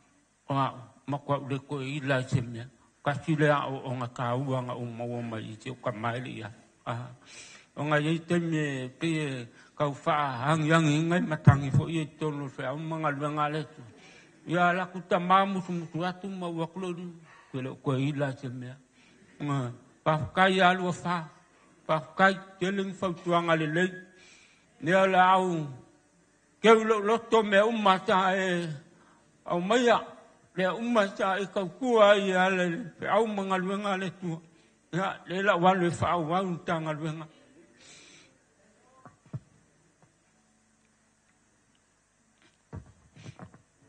o au, makua ule ko i la se mea. Kasi le ao o ngā kāua ngā o maua mai i te o ka maile ia. O ngā iei te me pe e kau whaa hangi hangi ngai matangi fo i e tonu whea o mga luenga le tu. Ia laku tama musu musu atu ma ua kulori, koe le koe i la se mea. Ngā pawhakai alua wha, pawhakai tele ngwhautuanga le lei. Nea la au, keu lo loto mea umata e au maia, lea umata e kaukua i ale wheau mga luenga le tua. Ia, le la walu e whaau au tanga luenga.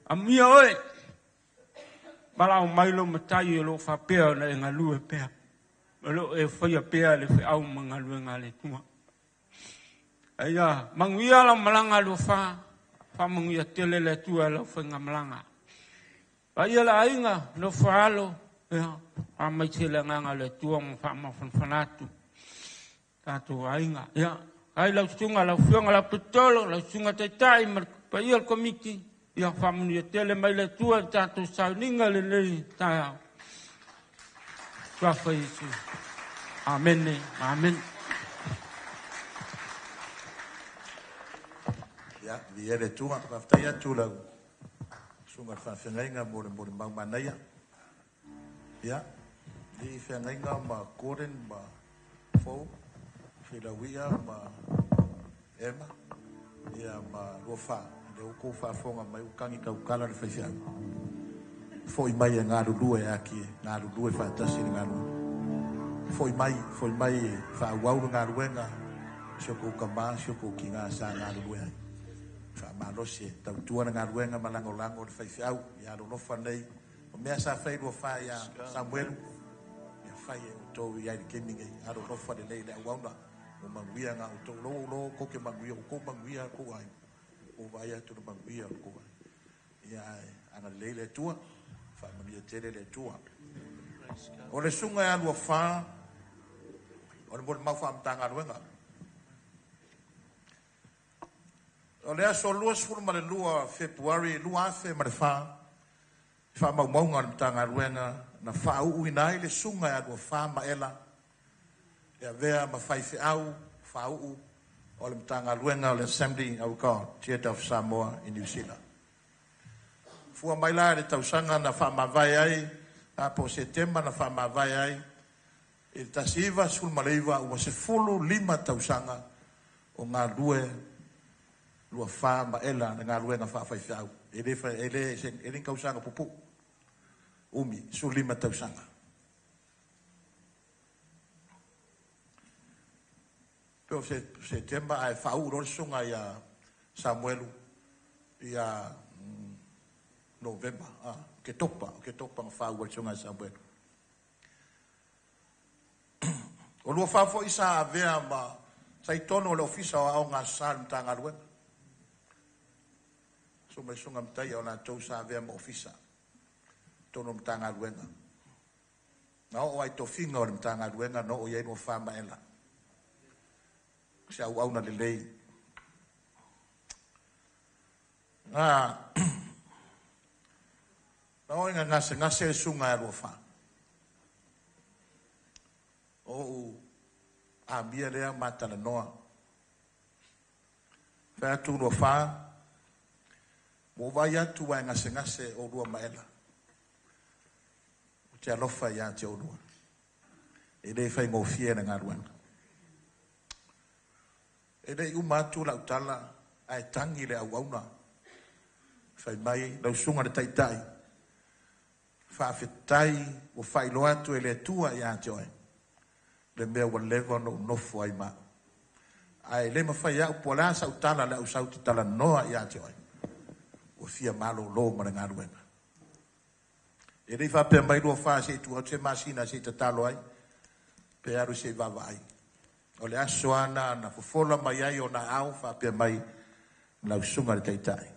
Amia oe, malau mailo matai e lo whapea na e ngalue pea. Lo e whaia pea le wheau mga luenga le tua. Aia, manguia la malanga lo wha, wha manguia tele le tua la whainga malanga. Aia la ainga, no whaalo, ia, wha mai tele nganga le tua ma wha mafanfanatu. Tātou ainga, ia, ai lau sunga, lau whionga, lau petolo, lau sunga taitai, ma paia le komiti, ia whamunia tele mai le tua, tātou sauninga le lei, tā tuafa Yesu. Amen, amen. Ia, vi ele tua, whaftai atu lau sunga whawhengainga mo le mo le maumanaia. Ia, li whengainga ma Gordon ma Fou, Whilawia ma Emma, ia ma Luafa, le uko whawhonga mai ukangi kaukala le whaiwhiau. Foi mai e ngā rurua e aki, ngā rurua e whaatasi le ngā rua. Foi mai e whaauau le ngā ruenga, sio kou kamā, sio kou ki ngā sa ngā rurua ai. Whaamalosi e tautua na ngā ruenga malango lango le whaiwhiau, ia rolofa nei. O mea sa whai rua whai a Samuelu, ia whai e o tō i ai le kemi nei, a rolofa le lei le auauna, o manguia ngā o tō, lo lo koke manguia, o kou manguia kou ai, o vai atu na manguia o kou ai. Ia anga lei le tua, whaamania tele le tua. O le sunga e alua wha, o le mole mau whaamtanga ruenga. O le aso lua sefulu ma le lua February, lua afe ma le wha, whaamaumaunga o le mtanga ruenga, na whaau ina ai le sunga e alua wha maela, e avea ma whaiwheau, whaau o le mtanga ruenga o le Assembly of God, Theatre of Samoa in New Zealand. Fua mai la le tausanga na whaamavae ai, a po Setema na whaamavae ai, i le tasiva sefulu ma le iva, ua sefulu lima tausanga o ngā lue, lua wha maela na ngā luenga whaawhaiwhiau. E le wha, e le, e le kausanga pupu. Umi, sefulu lima tausanga. Peo Setema ai whaau rore sunga ia Samuelu, ia November, ke topa ngā whaau al sunga Samuelu. O lua whaafo isa avea ma saitono o le ofisa o ao ngā sa le mtanga luenga. So mai sunga mtai o la tau sa avea ma ofisa tono mtanga luenga. Na o ai tofinga o le mtanga luenga no o iai no wha maela. Se au au na le lei. Ngā na o inga ngase ngase sunga e lua wha. O u a mia lea matala noa. Whai atu lua wha, mo vai atu wa ngase ngase o lua maela. O te alofa ia te o lua. E le whai ngōfia na ngā ruanga. E le uma atu lau tala, Ae tagi le auauna. Fai mai lau susuga i le Taitai, faafetai ua faailoa atu e le Atua ia te oe le mea ua leva ona ou nofo ai ma au. Ae le mafai e au po o le a sau tala le au sau te talanoa ia te oe. Ua fia malolo ma le galuega. E le i faapea mai Luafa se i tuu atu se masina se i tatalo ai, pe alu se i vaavaai. O le aso lava lena na fofola mai ai ona aao faapea mai lau susuga i le Taitai,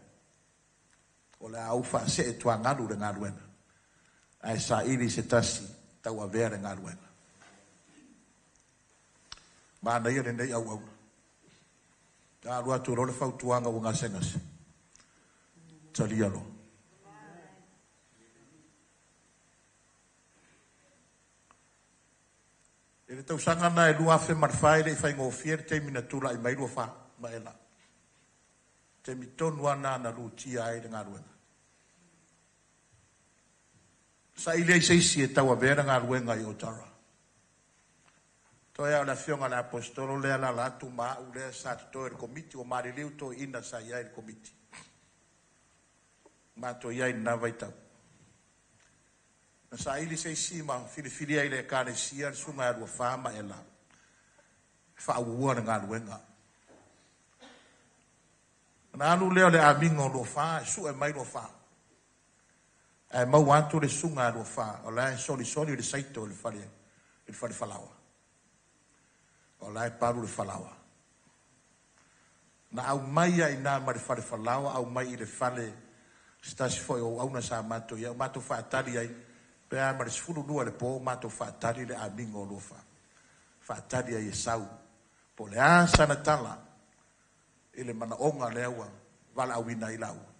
o le a ou faasee tuagalu le galuega, ae saili se tasi tauavea le galuega. Manaia lenei auauna. A alu atu loa le fautuaga ua gasegase, talia loa. I le tausaga lena e 2004 e le i faigofie le taimi na tulai mai Luafa ma Ela. Taimi tonu lava lena na lutia ai le galuega. Saili ai se isi e tauavea le galuega i Otara. Toe lava o le afioga i le Aposetolo lea e alaala atu ma au lea sa totoe i le komiti, ua maliliu toeaiina sa i ai i le komiti. Matou i ai i lena vaitau. Na saili se isi ma filifilia i le Ekalesia le susuga ia Luafa ma Ela e faaauaua le galuega. Ona alu lea o le amigo o Luafa e sue mai Luafa. Ae maua atu le susuga ia Luafa o la e solisoli le saito i le fale, i le fale falaoa. O la e palu le falaoa. Na aumai lava i ina mai le fale falaoa aumai i le fale se tasi foi o auauna sa matou i ai, o matou faatali ai pe a ma le 12 i le po o matou faatali le amigo o Luafa. Faatali ai e sau po o le a sana tala i le manaoga lea ua valaauina ai laua.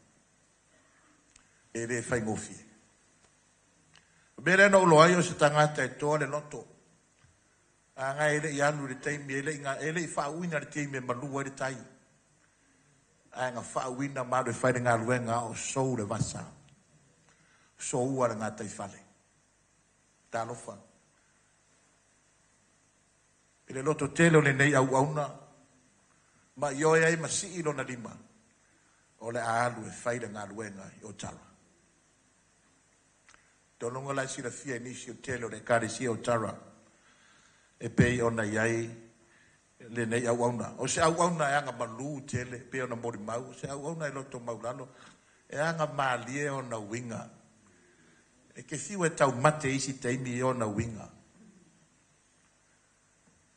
E le faigofie. O le mea lea na ou iloa ai o se tagata e toa le loto. Leaga e le i alu i le taimi, e le i faauuina i le taimi e malu ai le tai. Ae na faauuina ma alu e fai le galuega a o sou le vasa, soua le gataifale. Talofa. I le lototele o lenei auauna, ma ioe ai ma sii lona lima, o le a alu e fai le galuega i Otara. Tologa la e silafia e nisi o le tele o le Ekalesia o Otara e pei ona i ai lenei auauna. O se auauna e agamalu tele, e pei ona molimau, o se auauna e loto maulalo, e agamalie ona uiga. E te fiu e taumate i isi taimi i ona uiga.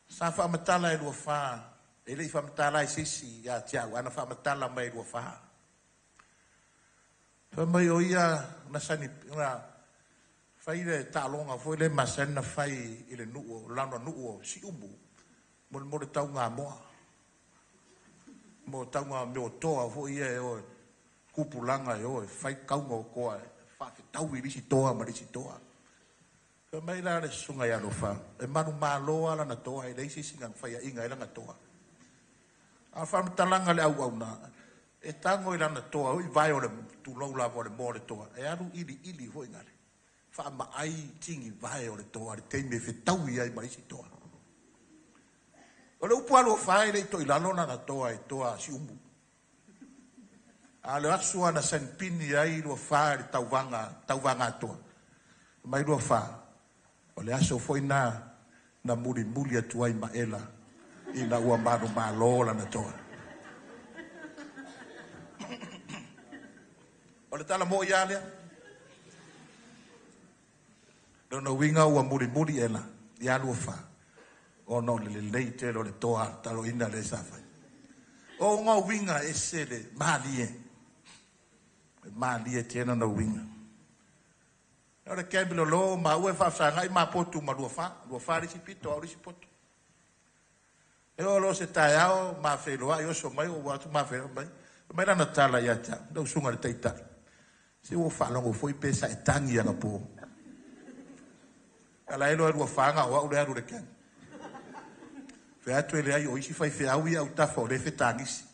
Sa faamatala e Luafa, e le i faamatala ai se isi ia te au, ae na faamatala mai e Luafa. Fai mai o ia na sani, na fai le taaloga foi lea e masani ona fai i le nuu, lana nuu o Siumu, mo le taugamoa, mo tauga mea o toa foi ia e o e tupulaga e o e fai tauga o toa e faafetaui le isi toa ma le isi toa. Fai mai la le susuga ia Luafa, e manumalo lava lana toa, e leai se isi na faiaina ai lana toa. A o faamatalaga a le auauna, e tago i lana toa ui vae o le tulou lava o le moa o le toa, e alu iliili foi nale, faamaai tigi vae o le toa i le taimi e fetaui ai ma le isi toa. O le upu a Luafa e le i toilalo lana toa i toa Siumu. A o le aso lava na sainipini ai Luafa i le tauvaga, tauvaga atoa, fai mai Luafa, o le aso foi lena na mulimuli atu ai ma Ela ina ua manumalo lana toa. O le tala mo'i lava lea. Lona uiga ua mulimuli Ela ia Luafa ona o le lelei tele o le toa taloina lea sa fai. O ona uiga e ese le malie. E malie tele ona uiga. O le camp lolo maua e faafesagai ma potu ma Luafa. Luafa le isi pito, au le isi poto. E oo loa se taeao ma feiloai oso mai ou atu ma feiloai mai. Fai mai lana tala ia te au, lau susuga i le Taitai, se ua ou faalogo foi pe sa e tagi anapo. A la e iloa e Luafa na o au lea e alu i le camp. Fai atu e leai o isi faifeau ia autafa o lea e fetagisi.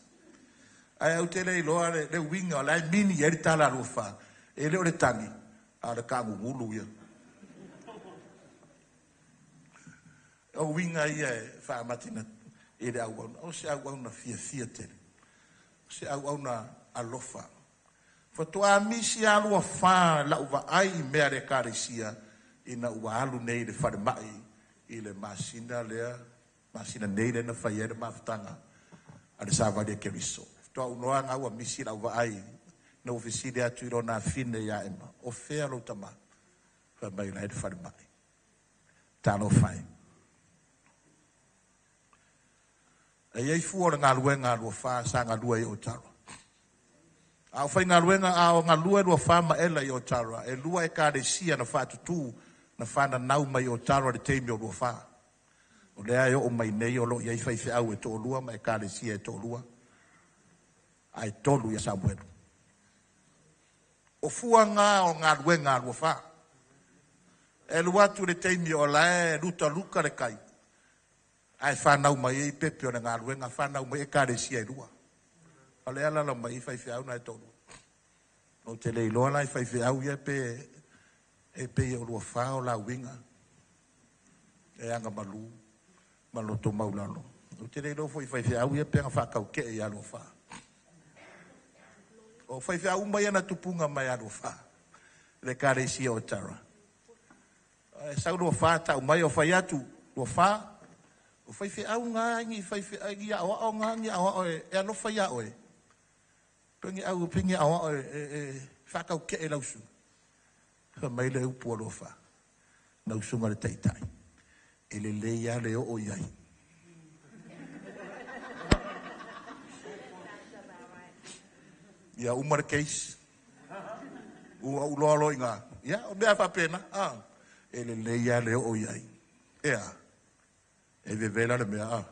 Ae ou te le iloa le uiga o la e mini i ai le tala a Luafa, e le o le tagi, a o le taagugulu ia. O uiga ia e faamatinati i le auauna. O se auauna fiafia tele. Se auauna alofa. Faatoa misi lava Luafa i lau vaai i mea a le ekalesia ina ua alu nei i le falemai i le masina lea, masina nei lea na fai ai le mafutaga a le savali a Keriso. Faatoa ou iloa lena ua misi lau vaai ina ua fesili atu i lona afine ia Ema, o fea lou tama? Fai mai o la e i le falemai. Talofa e. E i ai fua o le galuega a Luafa sa galue ai i Otawa. A o faigaluega, a o galue Luafa ma Ela i Otawa, e lua ekalesia na faatutu na fananau mai i Otawa i le taimi o Luafa. O lea e oo mai nei o lo o i ai faifeau e toalua ma ekalesia e toalua, ae tolu ia Samuelu. O fua na o galuega a Luafa. E alu atu i le taimi o la e lutaluta le tai, ae fanau mai ai pepe o le galuega, fanau mai ai ekalesia e lua. O lea e alaala mai i i faifeau na e toalua. Ou te le iloa la i faifeau ia pe e pei o Luafa o lauiga e agamalu ma loto maulalo. Ou te le iloa foi i faifeau ia pe na faataute'e ia Luafa. O faifeau uma ia na tupuga mai ia Luafa, le ekalesia o Tara. E sau Luafa tau mai o fai atu, Luafa, o faifeau na ni faifeau ni aoao na ni aoao e alofa ia oe. Pe ni au pe ni aoao e faataute'e i lau susuga. Fai mai le upu a Luafa, lau susuga i le taitai, e lelei lava le oo i ai. Ia uma le case. Ua ou iloa loa i ina. Ia, o mea faapena, a, e lelei lava le oo i ai. Ea, e vevela le mea, a.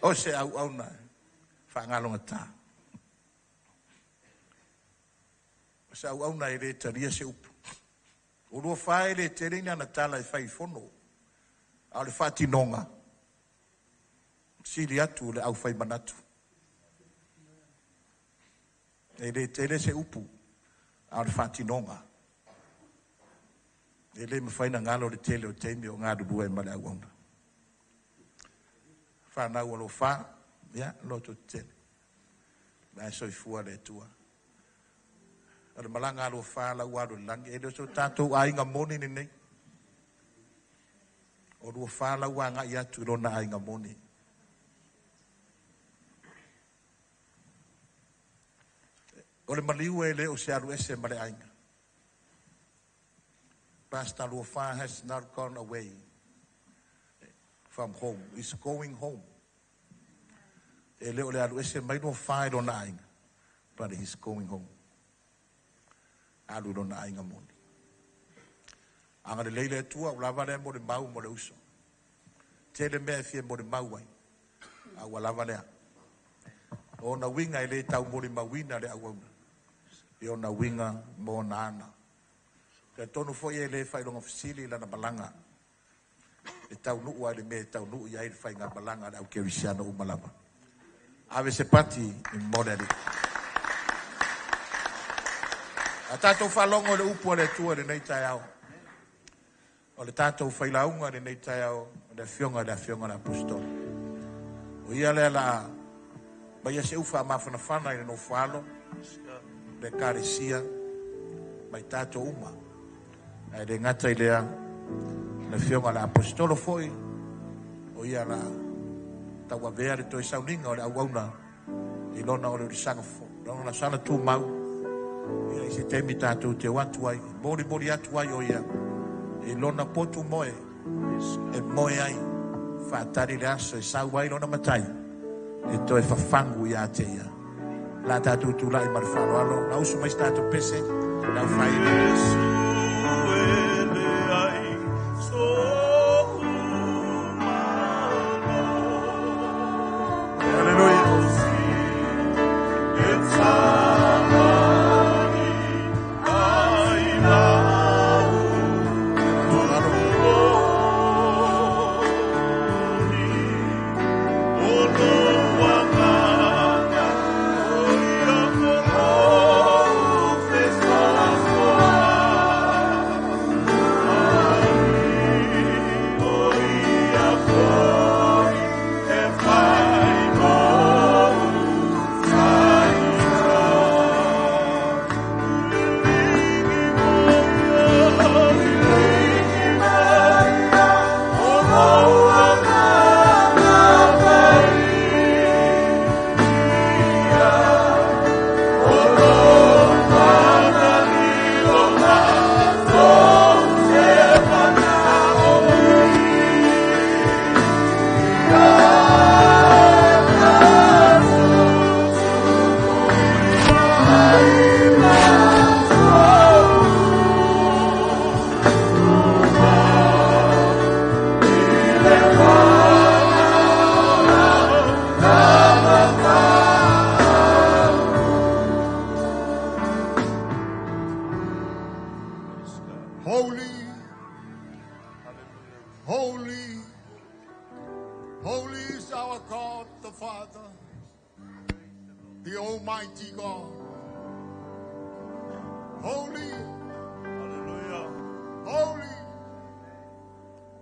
O se auauna faagalogata. O se auauna e le talia se upu. O Luafa e le tele ni ana tala e fai i fono, a o le faatinoga, sili atu le aufai manatu. E le tele se upu, a o le faatinoga. E le mafai ona galo le tele o taimi o galulue ai ma le auauna. Fanau alofa, ia, loto tetele. La e soifua le Atua. O le malaga a Luafa la ua alu i le lagi, e le o so tatou aiga moni lenei. O Luafa la ua agai atu i lona aiga moni. O le maliu e le o se alu ese ma le aiga. Pastor Luafa has not gone away from home. He's going home. E le o le alu ese mai Luafa i lona aiga, but he's going home. Alu i lona aiga moni. Agalelei le Atua, ua lava lea mo le mau mo le uso. Tele mea e fia molimau ai, a ua lava lea. O ona uiga e le taumolimauina le auauna, i ona uiga ma ona aga. Talitonu foi e le faailoga fesili lana malaga e taunuu lava i le mea e taunuu i ai le faigamalaga a le au kerisiano uma lava. Ave se pati mo le Alii. A tatou faalogo i le upu a le Atua i lenei taeao, o le tatou failauga i lenei taeao, o le afioga i le afioga i le Aposetolo. O ia lea la a maia se ufa mafanafana i le nofoalo, le ekalesia, ma i tatou uma. Ae le gata i lea, le afioga i le Aposetolo foi, o ia la tauavea le toe sauniga o le auauna i lona oliolisaga fou, lona sana tumau, ia i se taimi tatou te o atu ai, molimoli atu ai o ia i lona potu moe e moe ai, faatali le aso e sau ai lona matai e toe fafagu ia te ia. La tatou tulai ma le faaaloalo, la usu mai se tatou pese, lau faaiuga. Hallelujah. Holy, holy, holy is our God the Father, the Almighty God. Holy, Hallelujah. holy,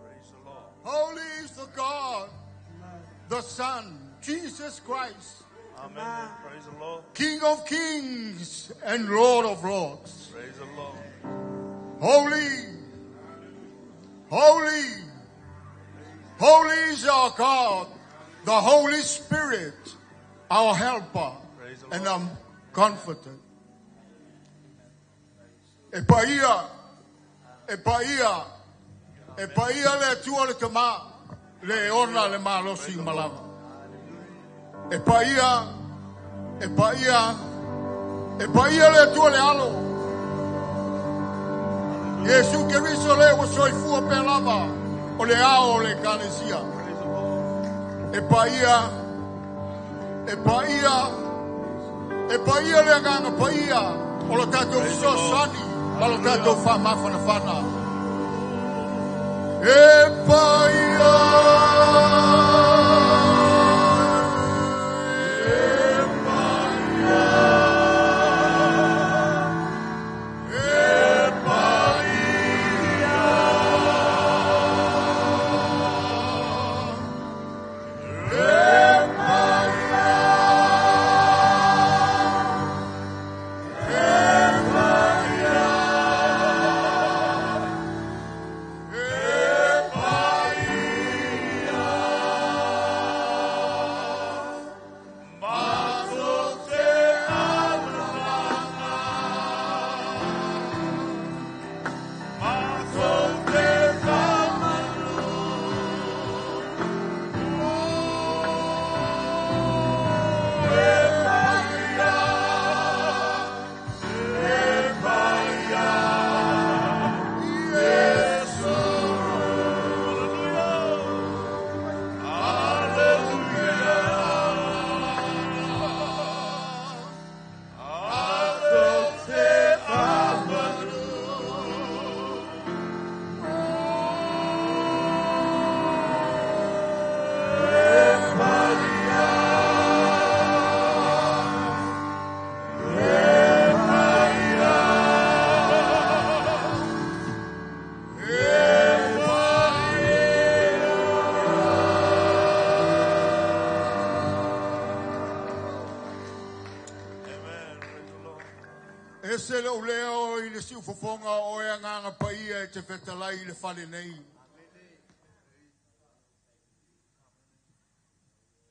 Praise the Lord. holy is the God, the Son, Jesus Christ, Amen. Praise the Lord. King of kings and Lord of lords. Praise the Lord. Holy, holy, holy is our God, the Holy Spirit, our helper Praise the and Lord. our comforter. E paia, e paia, e paia le atua le tama, le ona le malosi malava. E paia, e paia, e paia le atua le alo. Iesu Keriso le ua soifua pea lava, o le ao o le ekalesia. Praise the Lord. E paia, e paia, e paia le agaga paia, o lo tatou fesoasoani, ma lo tatou faamafanafana. E paia, e paia, e paia, e paia, e paia, e paia. Masote alanga, masote famalu. Amen. Praise the Lord. E se leo leo i le siufofoga o e agaga paia e te fetalai i le fale nei.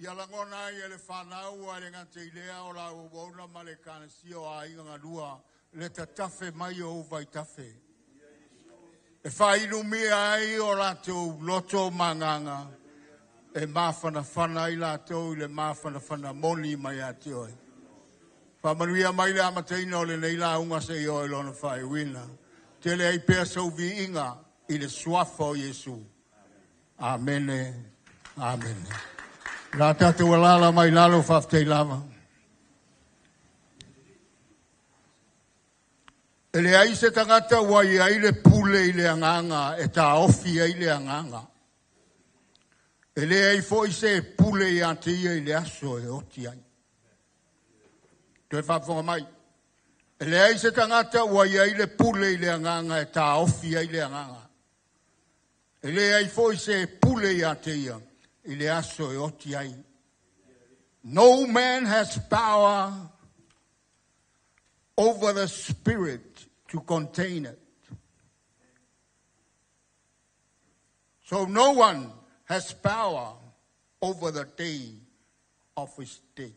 Ia lagona ai e le whanau a le ngate i lea o la uauna ma le ekalesia o aiga galua le tatafe mai o vaitafe. E whainumia ai o latou loto manganga e mafanafana ai latou i le mafanafana moni mai a te oe. Whamanuia mai le amataina o le nei launga se i oe lona whaewina. Tele ai pea sau viiga i le suafa o Iesu. Amene, amene. La tātou alala mai lalo whaafetei lava. E le ai se tagata ua i ai le pule i le agaga e taofi ai le agaga. E le ai foi se pule ia te ia i le aso e oti ai. Toe faafofoga mai. E leai se tagata ua i ai le pule i le agaga e taofi ai le agaga. E leai foi se pule ia te ia i le aso e oti ai. No man has power over the spirit to contain it. So no one has power over the day of his death.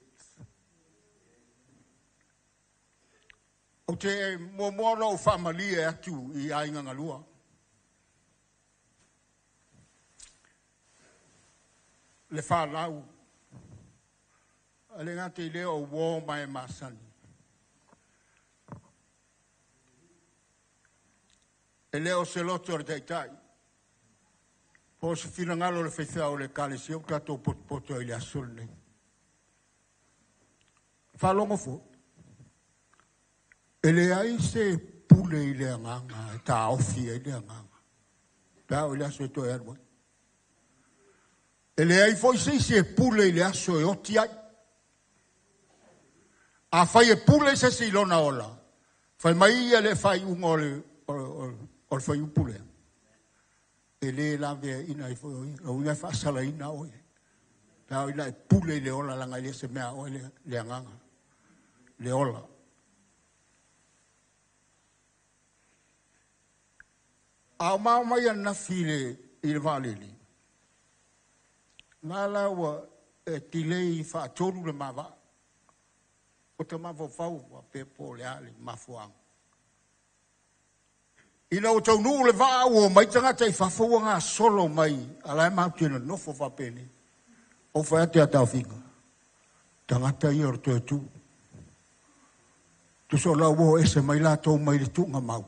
O te muamua ona ou faamalie atu i aiga galua. Le whanau. A le gata i lea o uō ma e masani. E le o se loto o le taitai. Po o se finagalo o le faifeau o le ekalesia ua tatou potopoto ai i le aso lenei. Faalogo foi. E leai se pule i le agaga, e taofi ai le agaga. Pe a oo i le aso e toe alu ai. E leai foi se isi e pule i le aso e oti ai. Afai e pule se isi i lona ola, fai mai ia le faaiuga o le, o, o, o le fuaiupu lea, e le laveaiina ai foi o ia, o uiga e faasalaina oe. Pe a oo ina e pule i le ola, leaga e le o se mea a oe le, le agaga, le ola. A o mao mai ananafi i le, i le vaalele, na la ua e tilei faatolu le ma vaa. O te mafaufau faapea po o le a le mafuaaga. Ina ua taunuu le vaa ua omai tagata i fafo ua gasolo mai, a o la e matou te nonofo faapenei. Ou fai atu ia Taofiga, tagata ia o le toe tu. Tusa o la ua o ese mai latou mai le tuugamau,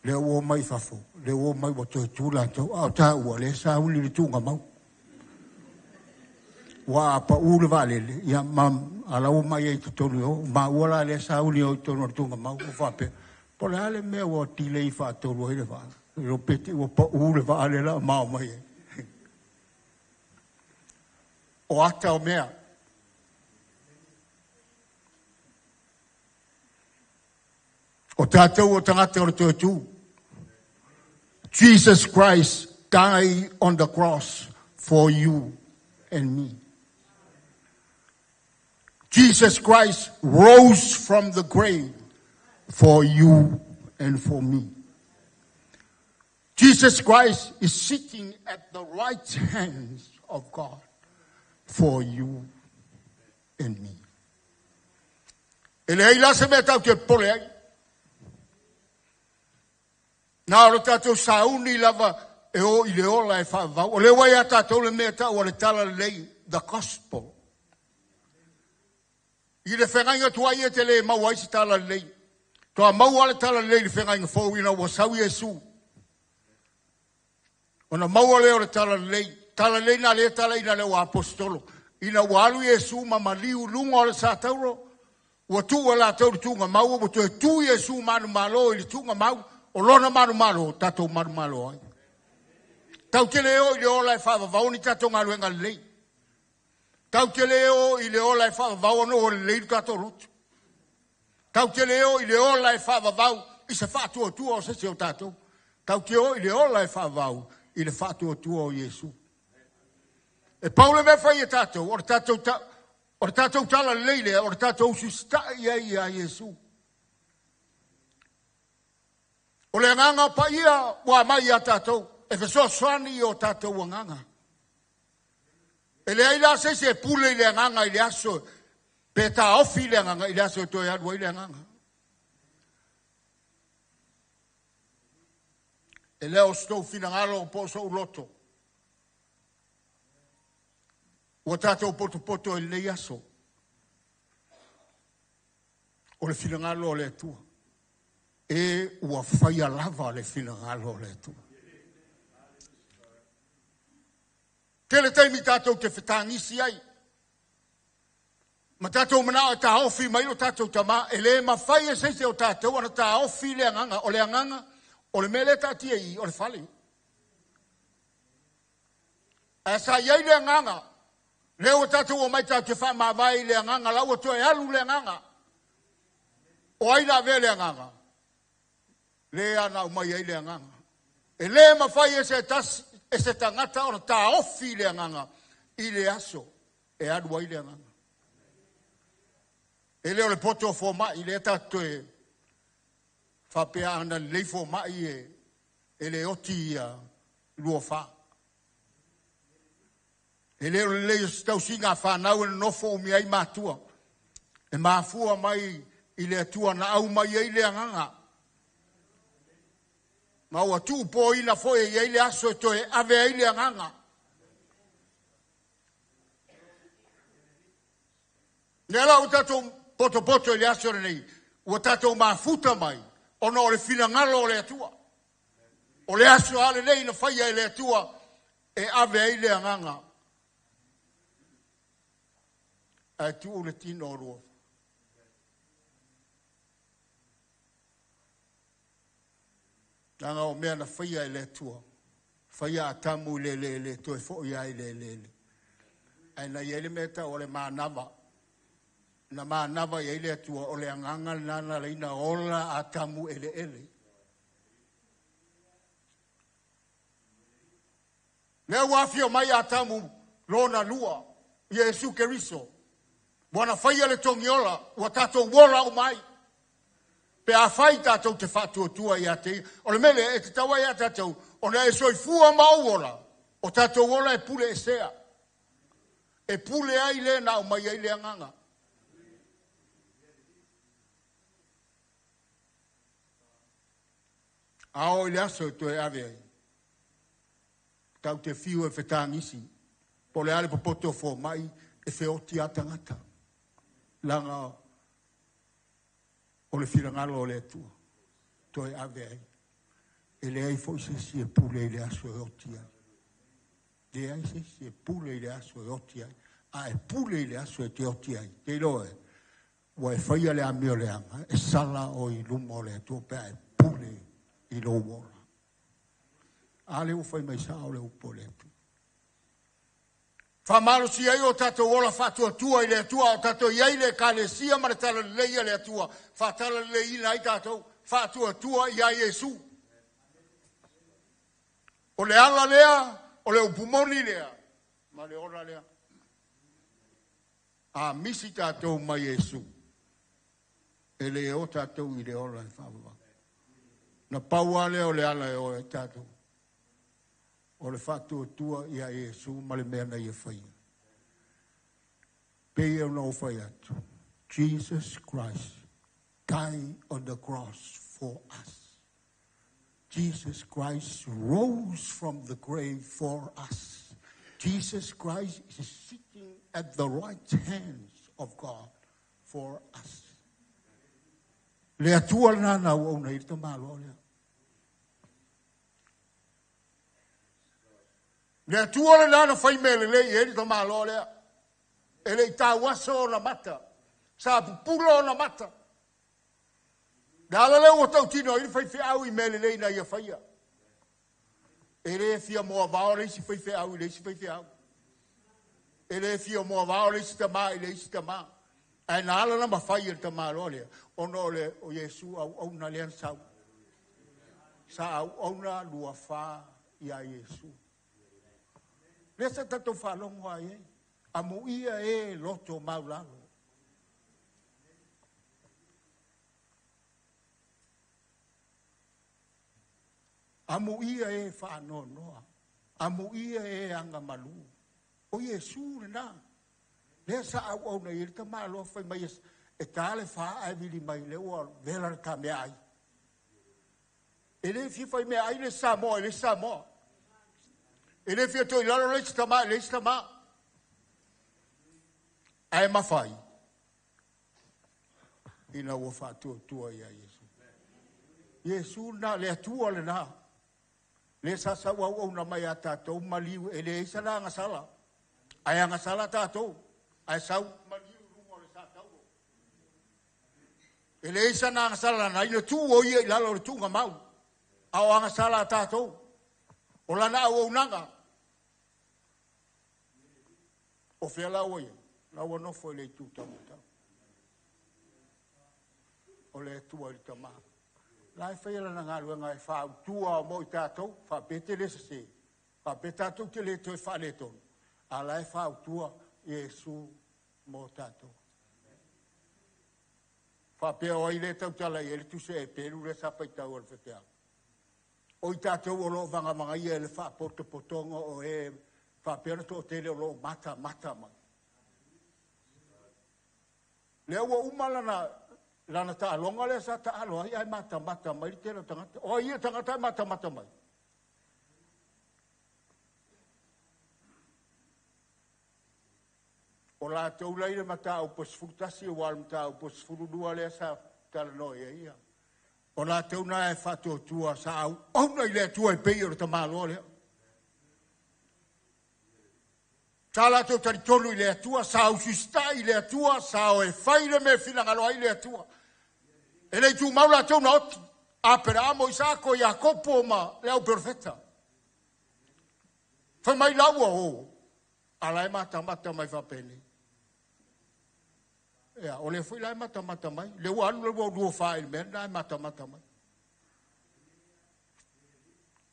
lea ua omai i fafo, lea ua omai ua toe tu latou, a o taua lea e sauni i le tuugamau. Ua a pau le vaalele, ia ma a la ua omai ai i totonu i o, maua la lea e sauni o i totonu o le tuugamau, ua faapea, po o le a le mea ua delay faatolu ai le vaa, le pe te i ua pau le vaa lea o le a mao mai ai. O ata o mea. O tatou o tagata o le toe tu. Jesus Christ died on the cross for you and me. Jesus Christ rose from the grave for you and for me. Jesus Christ is sitting at the right hand of God for you and me. E leai la se mea tatou te popole ai. Na o le tatou sauni lava e o i le ola e faavavau. O lea ua ia tatou le mea e tau o le tala lelei, the gospel. I le feagaiga tuai e te le maua ai se tala lelei. Toa maua le tala lelei i le feagaiga fou ina ua sau Iesu. Ona maua lea o le tala lelei. Tala lelei na lea tala ina le ua apostolo. Ina ua alu Iesu ma maliu luga o le satauro, ua tuu e latou le tuugamau, ua toe tu Iesu manumalo i le tuugamau, o lona manumalo, tatou manumalo ai. Tau te le o i le ola e faavavau ni tatou galuega lelei. Tau te le o i le ola e faavavau ona ua lelei le tatou loto. Tau te le o i le ola e faavavau i se faatuatua o se isi o tatou. Tau te o i le ola e faavavau i le faatuatua o Iesu. E pau le mea fai e tatou, o le tatou, ta, o le tatou tala lelei lea, o le tatou usiusitai ai ia Iesu. O le agaga paia ua aumai ia tatou, e fesoasoani i o tatou agaga. E leai la se isi e pule i le agaga i le aso, pe taofi le agaga i le aso e toe alu ai le agaga. E le o se tou finagalo po o sou loto. Ua tatou potopoto i lenei aso. O le finagalo o le Atua. E ua faia lava le finagalo o le Atua. Tele taimi tatou te fetagisi ai. Ma tatou manao e taofi mai lo tatou tama, e le mafai e se isi o tatou ona taofi le agaga. O le agaga, o le mea lea taatia i i, o le fale. Ae sa i ai le agaga, lea ua tatou omai tatou te faamavae i le agaga, la ua toe alu le agaga. O ai la avea le agaga? Lea na aumai ai le agaga. E le mafai e se tasi, e se tagata ona taofi le agaga i le aso e alu ai le agaga. E le o le poto o fomai, lea tatou toe faapea ana lelei fomai e, e le oti ia lua fa. E le o le lelei o se tausiga a fanau e nonofo umi ai matua. E mafua mai i le Atua na aumai ai le agaga. Ma ua tuupoina foi e i ai le aso e toe ave ai le agaga. Lea la ua tatou potopoto i le aso lenei, ua tatou mafuta mai ona o le finagalo o le Atua. O le aso lava lenei na faia e le Atua e ave ai le agaga. Ae tuu le tino o lua. Langa o mea na faia e le Atua. Faia Atamu i le eleele, toe foi ai i le eleele. Ae na i ai le mea e tau o le manava. Na manava i ai le Atua, o le agaga lena na ala ai ona ola Atamu eleele. Lea ua afio mai Atamu lona lua, Iesu Keriso. Ua na faia le togiola, ua tatou ola uma ai. Pe afai tatou te faatuatua ia te ia. O le mea lea e tatau ai ia tatou ona e soifua ma ou ola, o tatou ola e pule esea. E pule ai le na aumai ai le agaga. A oo i le aso e toe ave ai, tau te fiu e fetagisi, po o le a le popoto o fomai, e feoti lava tagata. Leaga o le finagalo o le Atua, toe ave ai. E leai foi se isi e pule i le aso e oti ai. Leai se isi e pule i le aso e oti ai, a e pule i le aso e te oti ai. Te iloa e, ua e faia le amio leaga, e sala oe i luma o le Atua pe a e pule i lou ola. A lea ua fai mai sao le upu a le Atua. Faamalosia ai o tatou ola faatuatua i le Atua, a o tatou i ai i le Ekalesia ma le talalelei a le Atua, faatalaleleiina ai tatou, faatuatua ia Iesu. O le ala lea, o le upu moni lea, ma le ola lea. A misi tatou mai Iesu, e le o tatou i le ola e faavavau. Na pau lava lea o le ala e o ai tatou, o le faatuatua ia Iesu ma le mea na ia faia. Pei ona ou fai atu, Jesus Christ died on the cross for us. Jesus Christ rose from the grave for us. Jesus Christ is sitting at the right hand of God for us. Le Atua lena na auauna i le tamaloa lea. Le Atua lena na fai mea lelei i ai le tamaloa lea. E le i tauaso ona mata. Sa pupula ona mata. Le ala lea ua tautino ai le faifeau i mea lelei na ia faia. E le fia moavao le isi faifeau i le isi faifeau. E le fia moavao le isi tamā i le isi tamā. Ae na ala ona mafai e le tamaloa lea, ona o le o Iesu auauna lea na sau. Sa auauna lua fa ia Iesu. Lea sa tatou faalogo lava i ai. Amuia e loto maulalo. Amuia e faanoanoa. Amuia e agamalu. O Iesu lena. Lea sa auauna i ai le tamaloa fai mai e ta le fa ae vili mai lea ua vela le ta meaai. E le fia fai meaai le Samoa i le isi Samoa. E le fia toe i lalo le isi tama i le isi tama. Ae mafai ina ua faatuatua ia Iesu. Iesu lena, le Atua lena. Le sa sau auauna mai a tatou maliu, e leai sana agasala. Ae agasala tatou, ae sau maliu i luga o le sa tauro. E leai sana agasala na ina tuu o ia i lalo o le tuuga mau. A o agasala a tatou, o lana auaunaga. O fea la ua i ai? La ua nofo i le itu taumatau. O le Atua i le Tama. La e faia lana galuega e faautua mo i tatou, faapea te le sese, faapea tatou te le toe faaletonu, a la e faautua Iesu mo tatou. Faapea o ai le tautala i ai le tusi a Eperu lea sa faitau a le faifeau. O i tatou o lo o vagavagaia e le faapotopotoga o e faapea ona toatele o lo o matamata mai. Lea ua uma lana lana taaloga lea sa taalo ai ae matamata mai le tele o tagata. O ai ia tagata e matamata mai? O latou la i le mataupu e 11 aua o le mataupu e 12 lea sa talanoa i ai ia. O latou na e faatuatua sa auauna i le Atua e pei o le tamaloa lea. Sa latou talitonu i le Atua, sa usiusitai i le Atua, sa o e fai le mea e finagalo ai le Atua. E le i tumau latou na oti. Aperaamo, Isako, Iakopo ma le au perofeta. Fai mai laua o, ala e matamata mai faapeni. Ia, o le foi la e matamata mai. Le ua alu le ua lua wha i le mea na e matamata mai.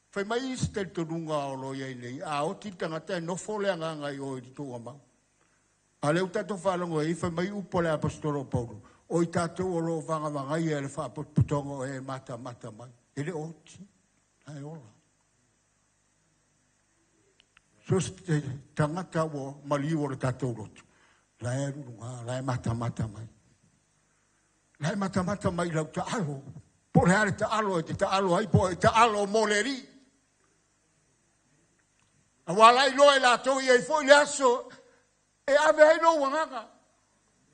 Fai mai isi talitonuga o lo iai nei, a oti le tagata e nofo le agaga i o i le tuugamau. A lea ua tatou faalogo ai, fai mai upu a le Aposetolo o Paulo, o i tatou o lo o vagavagaia e le faapotopotoga o e matamata mai. E le oti, la e ola. So se tagata ua maliu o le tatou lotu, la e alu i luga, la e matamata mai. La e matamata mai i lau taalo. Po o le a le taalo e te taalo ai, po o e taalo mo le Alii. Aua la iloa e latou e i ai foi le aso e ave ai lou agaga.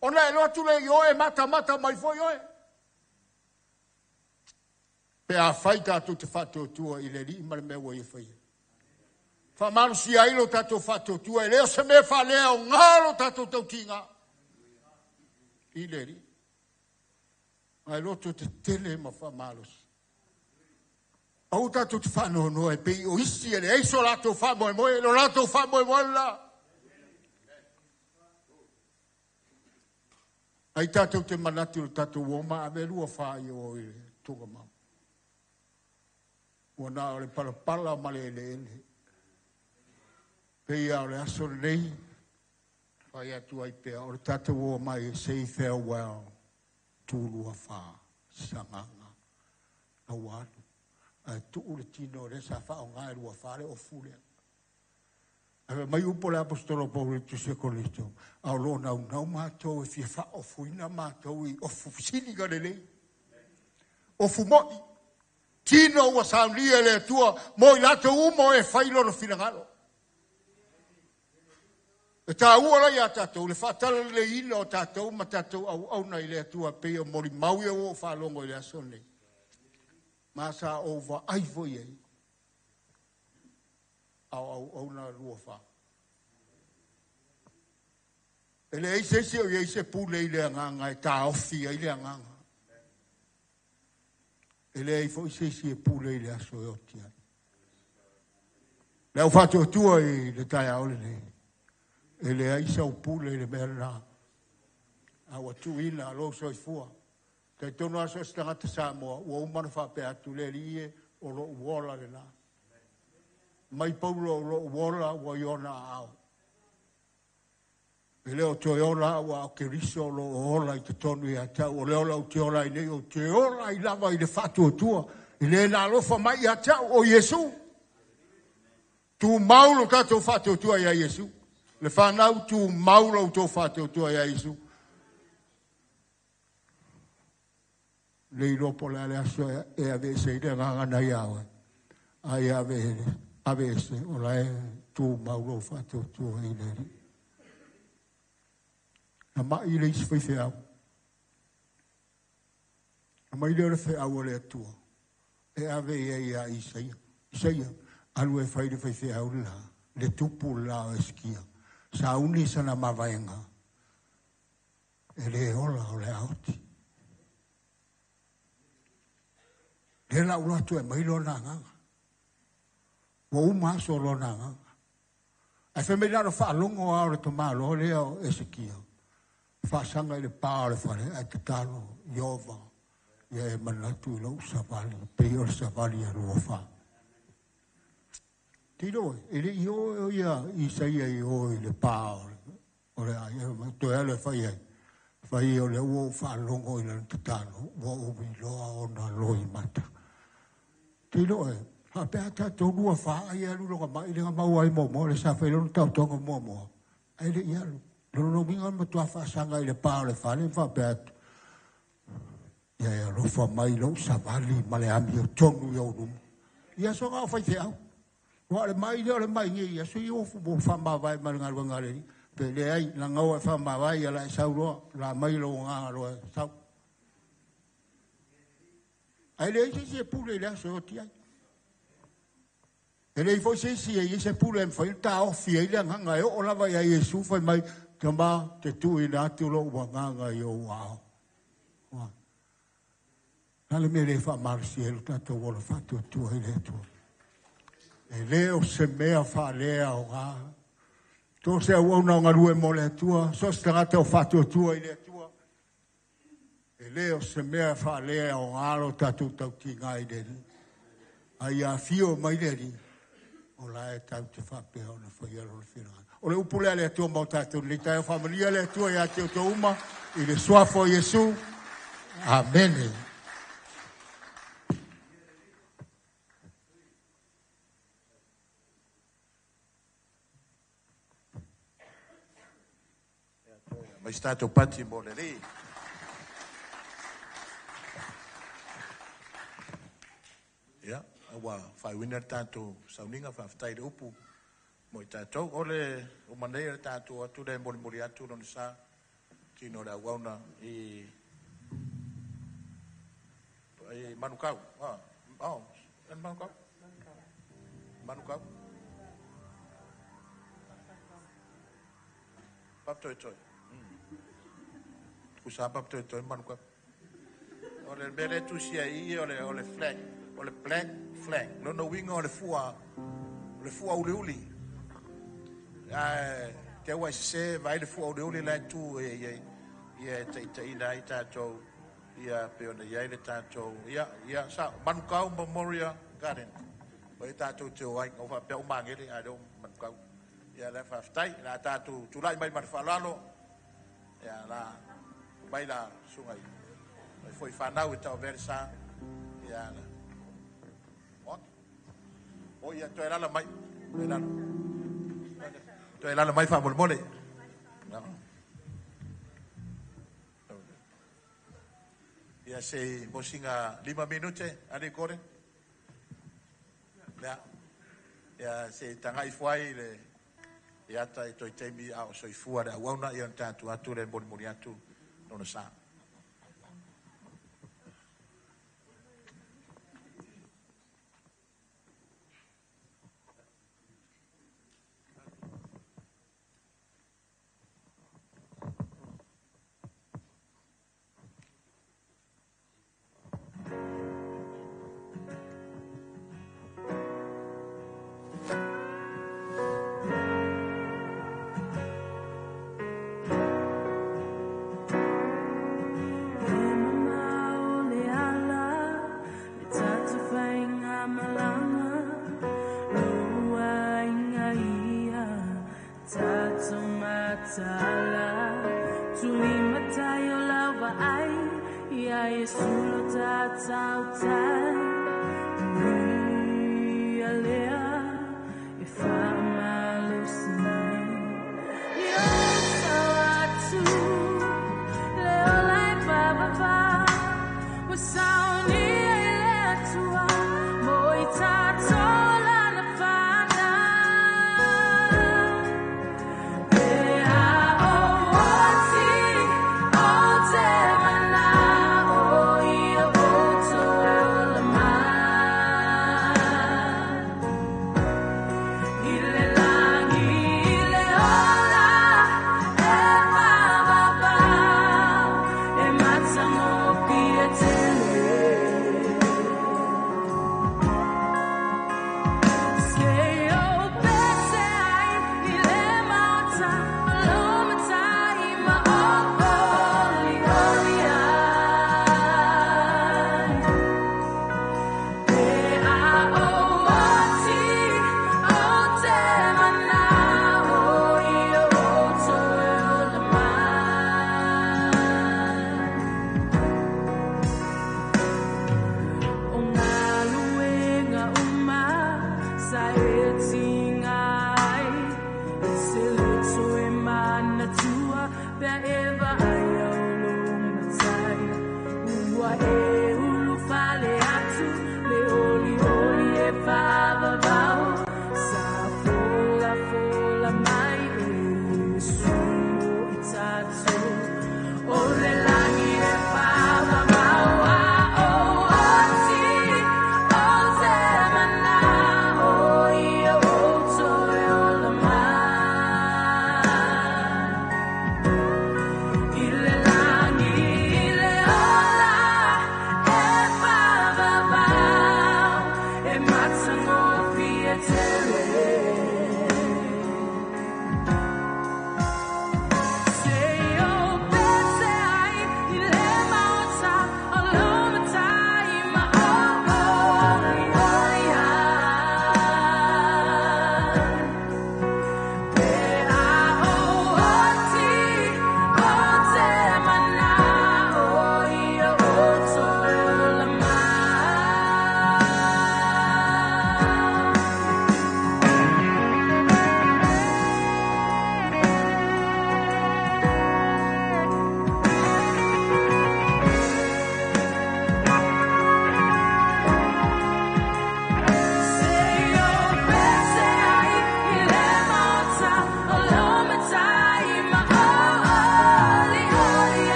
Ona e alu atu lea i o e matamata mai foi oe. Pe afai tatou te faatuatua i le Alii ma le mea ua ia faia. Faamalosia ai lo tatou faatuatua, e le o se mea faaleaoga lo tatou tautiga i le Alii. Ae loto tetele ma faamalosi. Aua tatou te faanoanoa e pei o isi e leai so latou faamoemoe, lo latou faamoemoe la. Ai tatou te manatu i le tatou o ma ave lua wha i o i le tugamau. Ua na o le palapala ma le eleele. Pei lava o le aso lenei, fai atu ai pea o le tatou o mai e say farewell tu lua wha sagaga na ua alu. Ae tuu le tino lea sa faaaoga e lua fa le ofu lea. Ae fai mai upu a le Aposetolo o Paulo i le tusi a Korinito, a o lo o naunau matou e fia faaofuina matou i ofu sili ona lelei. Ofu moi, tino ua saunia e le Atua mo i latou uma o e fai lona finagalo. E taua la ia tatou le faatalaleleiina o tatou ma tatou auauna i le Atua pei o molimau ia ua ou faalogo i le aso lenei. Ma sa ou vaai foi i ai a o auauna lua fa. E leai se isi o i ai se pule i le agaga e taofi ai le agaga. E leai foi se isi e pule i le aso e oti ai. Le au faatuatua i le taeao lenei, e leai sau pule i le mea lena. A ua tuuina lou soifua. Talitonu lava so o se tagata Samoa ua uma ona faapea atu, le Alii e, o lou ola lena. Mai Paulo o lou ola ua i ona aao. E le o toe ola au a o Keriso o lo o ola i totonu ia te au. O le ola ou te ola ai nei, ou te ola ai lava i le faatuatua i le na alofa mai ia te au, o Iesu. Tumau lo tatou faatuatua ia Iesu. Le fanau, tumau lo outou faatuatua ia Iesu. Le iloa po o le a le aso e aveese ai le agaga na ia oe. A ia aveese, o la e tumau lou faatuatua i le Alii. Na mai le isi faifeau. Na mai lea o le feau a le Atua e ave i ai ia Isaia. Isaia, alu e fai le faifeau le la, le tupu le la o Esikia. Sauni sana mavaega, e le ola o le aoti. Lea la ua atu e mai lona agaga. Ua uma aso o lona agaga. Ae fai mai na ona faalogo lava o le tamaloa lea o Esekia, faasaga i le pa o le fale, ae tatalo, Ieova, ia e manatu i lou savali, pei o le savali a lua fa. Tilo e, e le i o ia Isaia i o i le pa o le ai, toe alu e fai ai. Fai o lea ua ou faalogo i lana tatalo, ua ou iloa ona loimata. Tilo e, faapea tatou lua fa ai alu loga mai le maua ai muamua le sa fai lona taotoga muamua. Ai le i alu. Lona uiga o le matua faasaga i le pa o le fale ma faapea atu, ia e alofa mai lou savali ma le amiotonu i ou luma. Ia aso na o faifeau. Ua o le mai lea o le mai nei aso ia ua faamavae ma le galuega a le Alii. Pe leai, leaga ua e faamavae ia la e sau loa, la mai lou agaga loa e sau. Ae leai se isi e pule i le aso e oti ai. E leai foi se isi e i ai se pule e mafai ona taofi ai le agaga e oo lava ia Iesu fai mai, Tama, te tuuina atu lou agaga i ou aao. Na le mea le whaamalosi e lo tātou ola whaatuatua i le atua. E le o se mea whaalea o ngā. Tō se au au na o ngalue mo le atua. So se tangata o whaatuatua i le atua. E le o se mea whaalea o ngā lo tātou tauti ngā i le ni. Ai a fio mai le ni. O la e tau te whapea o na whai alo le whiranga. O le upule ale atua mau tātou. Le tai o whamalia le atua i a te o tō uma. I le suafo Iesu. Amene. Mai stato pati mo le li. Ia, aua whaiwina tātou sauninga whawhtai le upu mo i tātou. O le o manei le tātou atu le mori mori atu lona sa tino le auauna i Manukau. Ah, oh, en Manukau? Manukau. Paptoi toi. Kusa paptoi toi Manukau. O le mele tusia i o le flag. O le black flag. Lona winga o le fua uli uli. Ai te ua se vai le fua uli uli la tu e ia te ina i tātou ia pe ona ia le tātou ia ia sa Manukau Memorial Garden. O i tātou te o ai o fa pe o mangere ai o Manukau. Ia la fa ftai la tātou tulai mai ma whalalo. Ia la mai la sungai. Mai foi whanau i tau versa. Ia la. O ia toe lala mai. Toe lala. Toe lala mai wha mole mole. No. Ia se mosinga 5 minute, ale kore. Ia, ia se tangai fuai le ia ata i toi teimi a o soifua le auauna ia tātu atu le mori mori atu nona sa. Oh,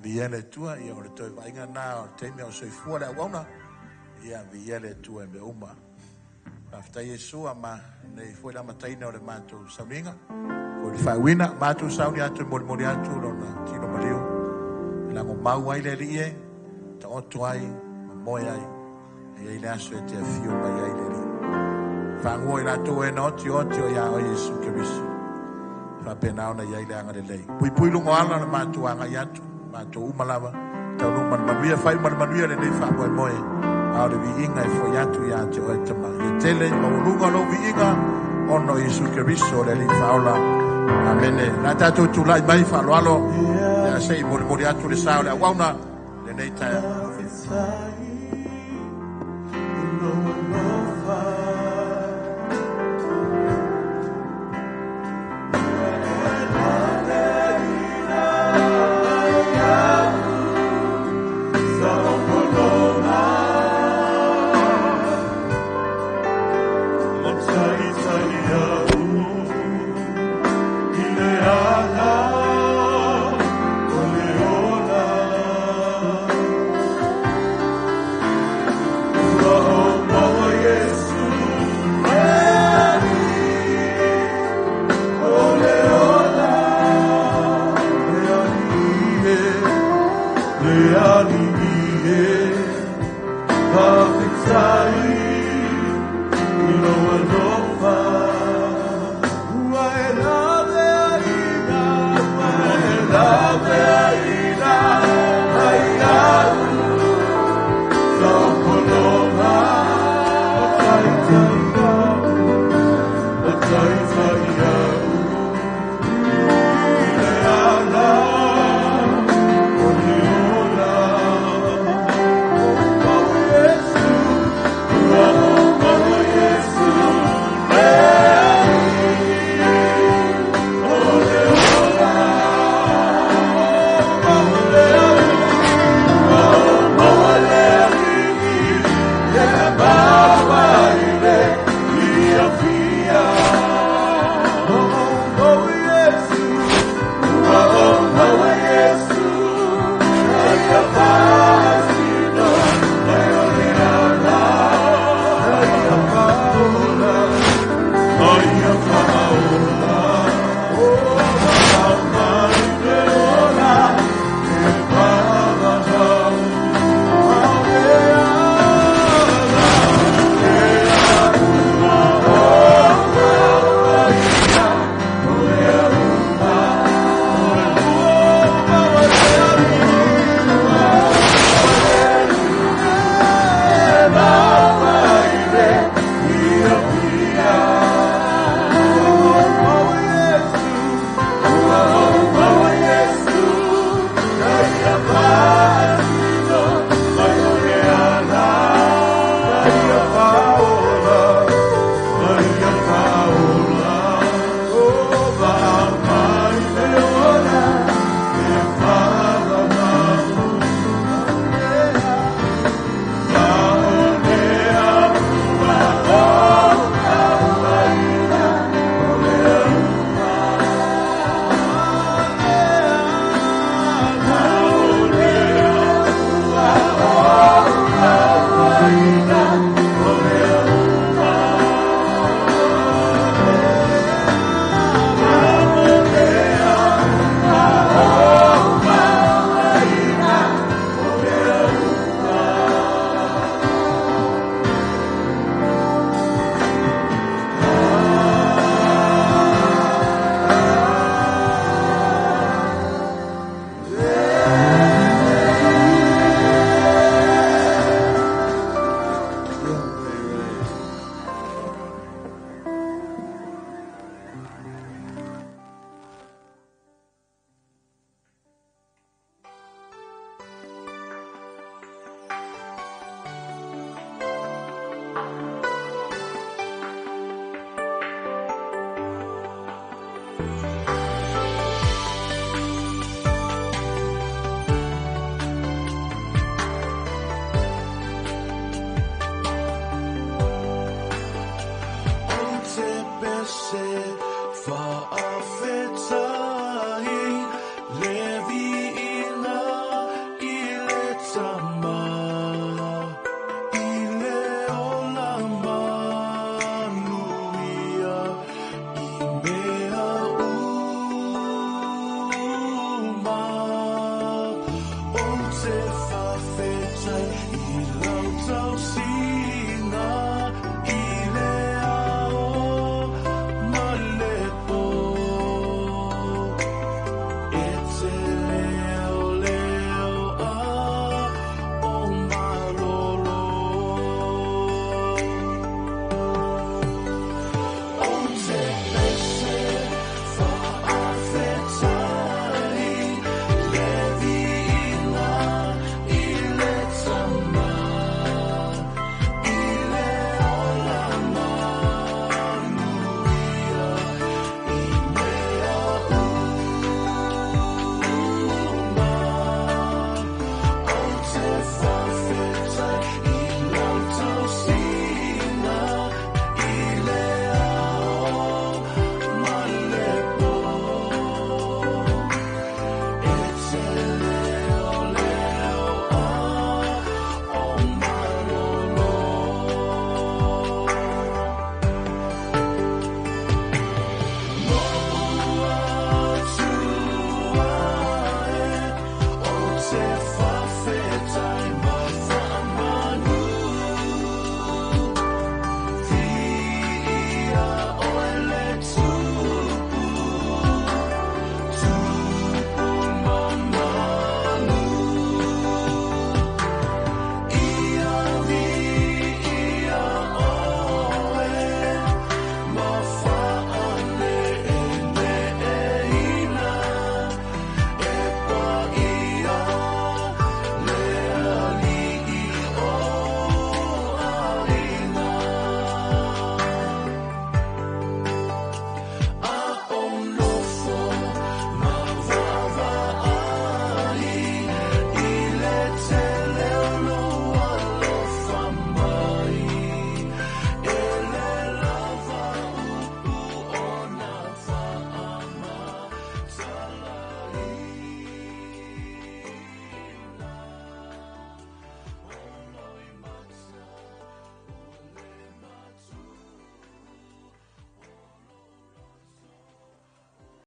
Viia le Atua, ia o le toe vaaiga lena o le taimi a o soifua le auauna, ia viia le Atua i mea uma. Faafetai Iesu ma nei foi le amataina o le matou sauniga, po o le faauiina, matou sauni atu e molimoli atu lona tino maliu, e lagomau ai le Alii e, taoto ai ma moe ai, e i ai le aso e te afio mai ai le Alii. Faagua i latou e na oti oti o ia oe Iesu Keriso. Faapena ona i ai le agalelei. Puipui luga o ala o le matou agai atu, matou uma lava, taunuu ma le manuia, faaiu ma le manuia lenei faamoemoe, a o le viiga e foi atu ia te oe Tama. Ia tele maualuga lou viiga, ona o Iesu Keriso le Alii Faaola. Amene. O le a tatou tulai mai faaaloalo, ia se i molimoli atu le sa o le auauna i lenei taeao. Yeah.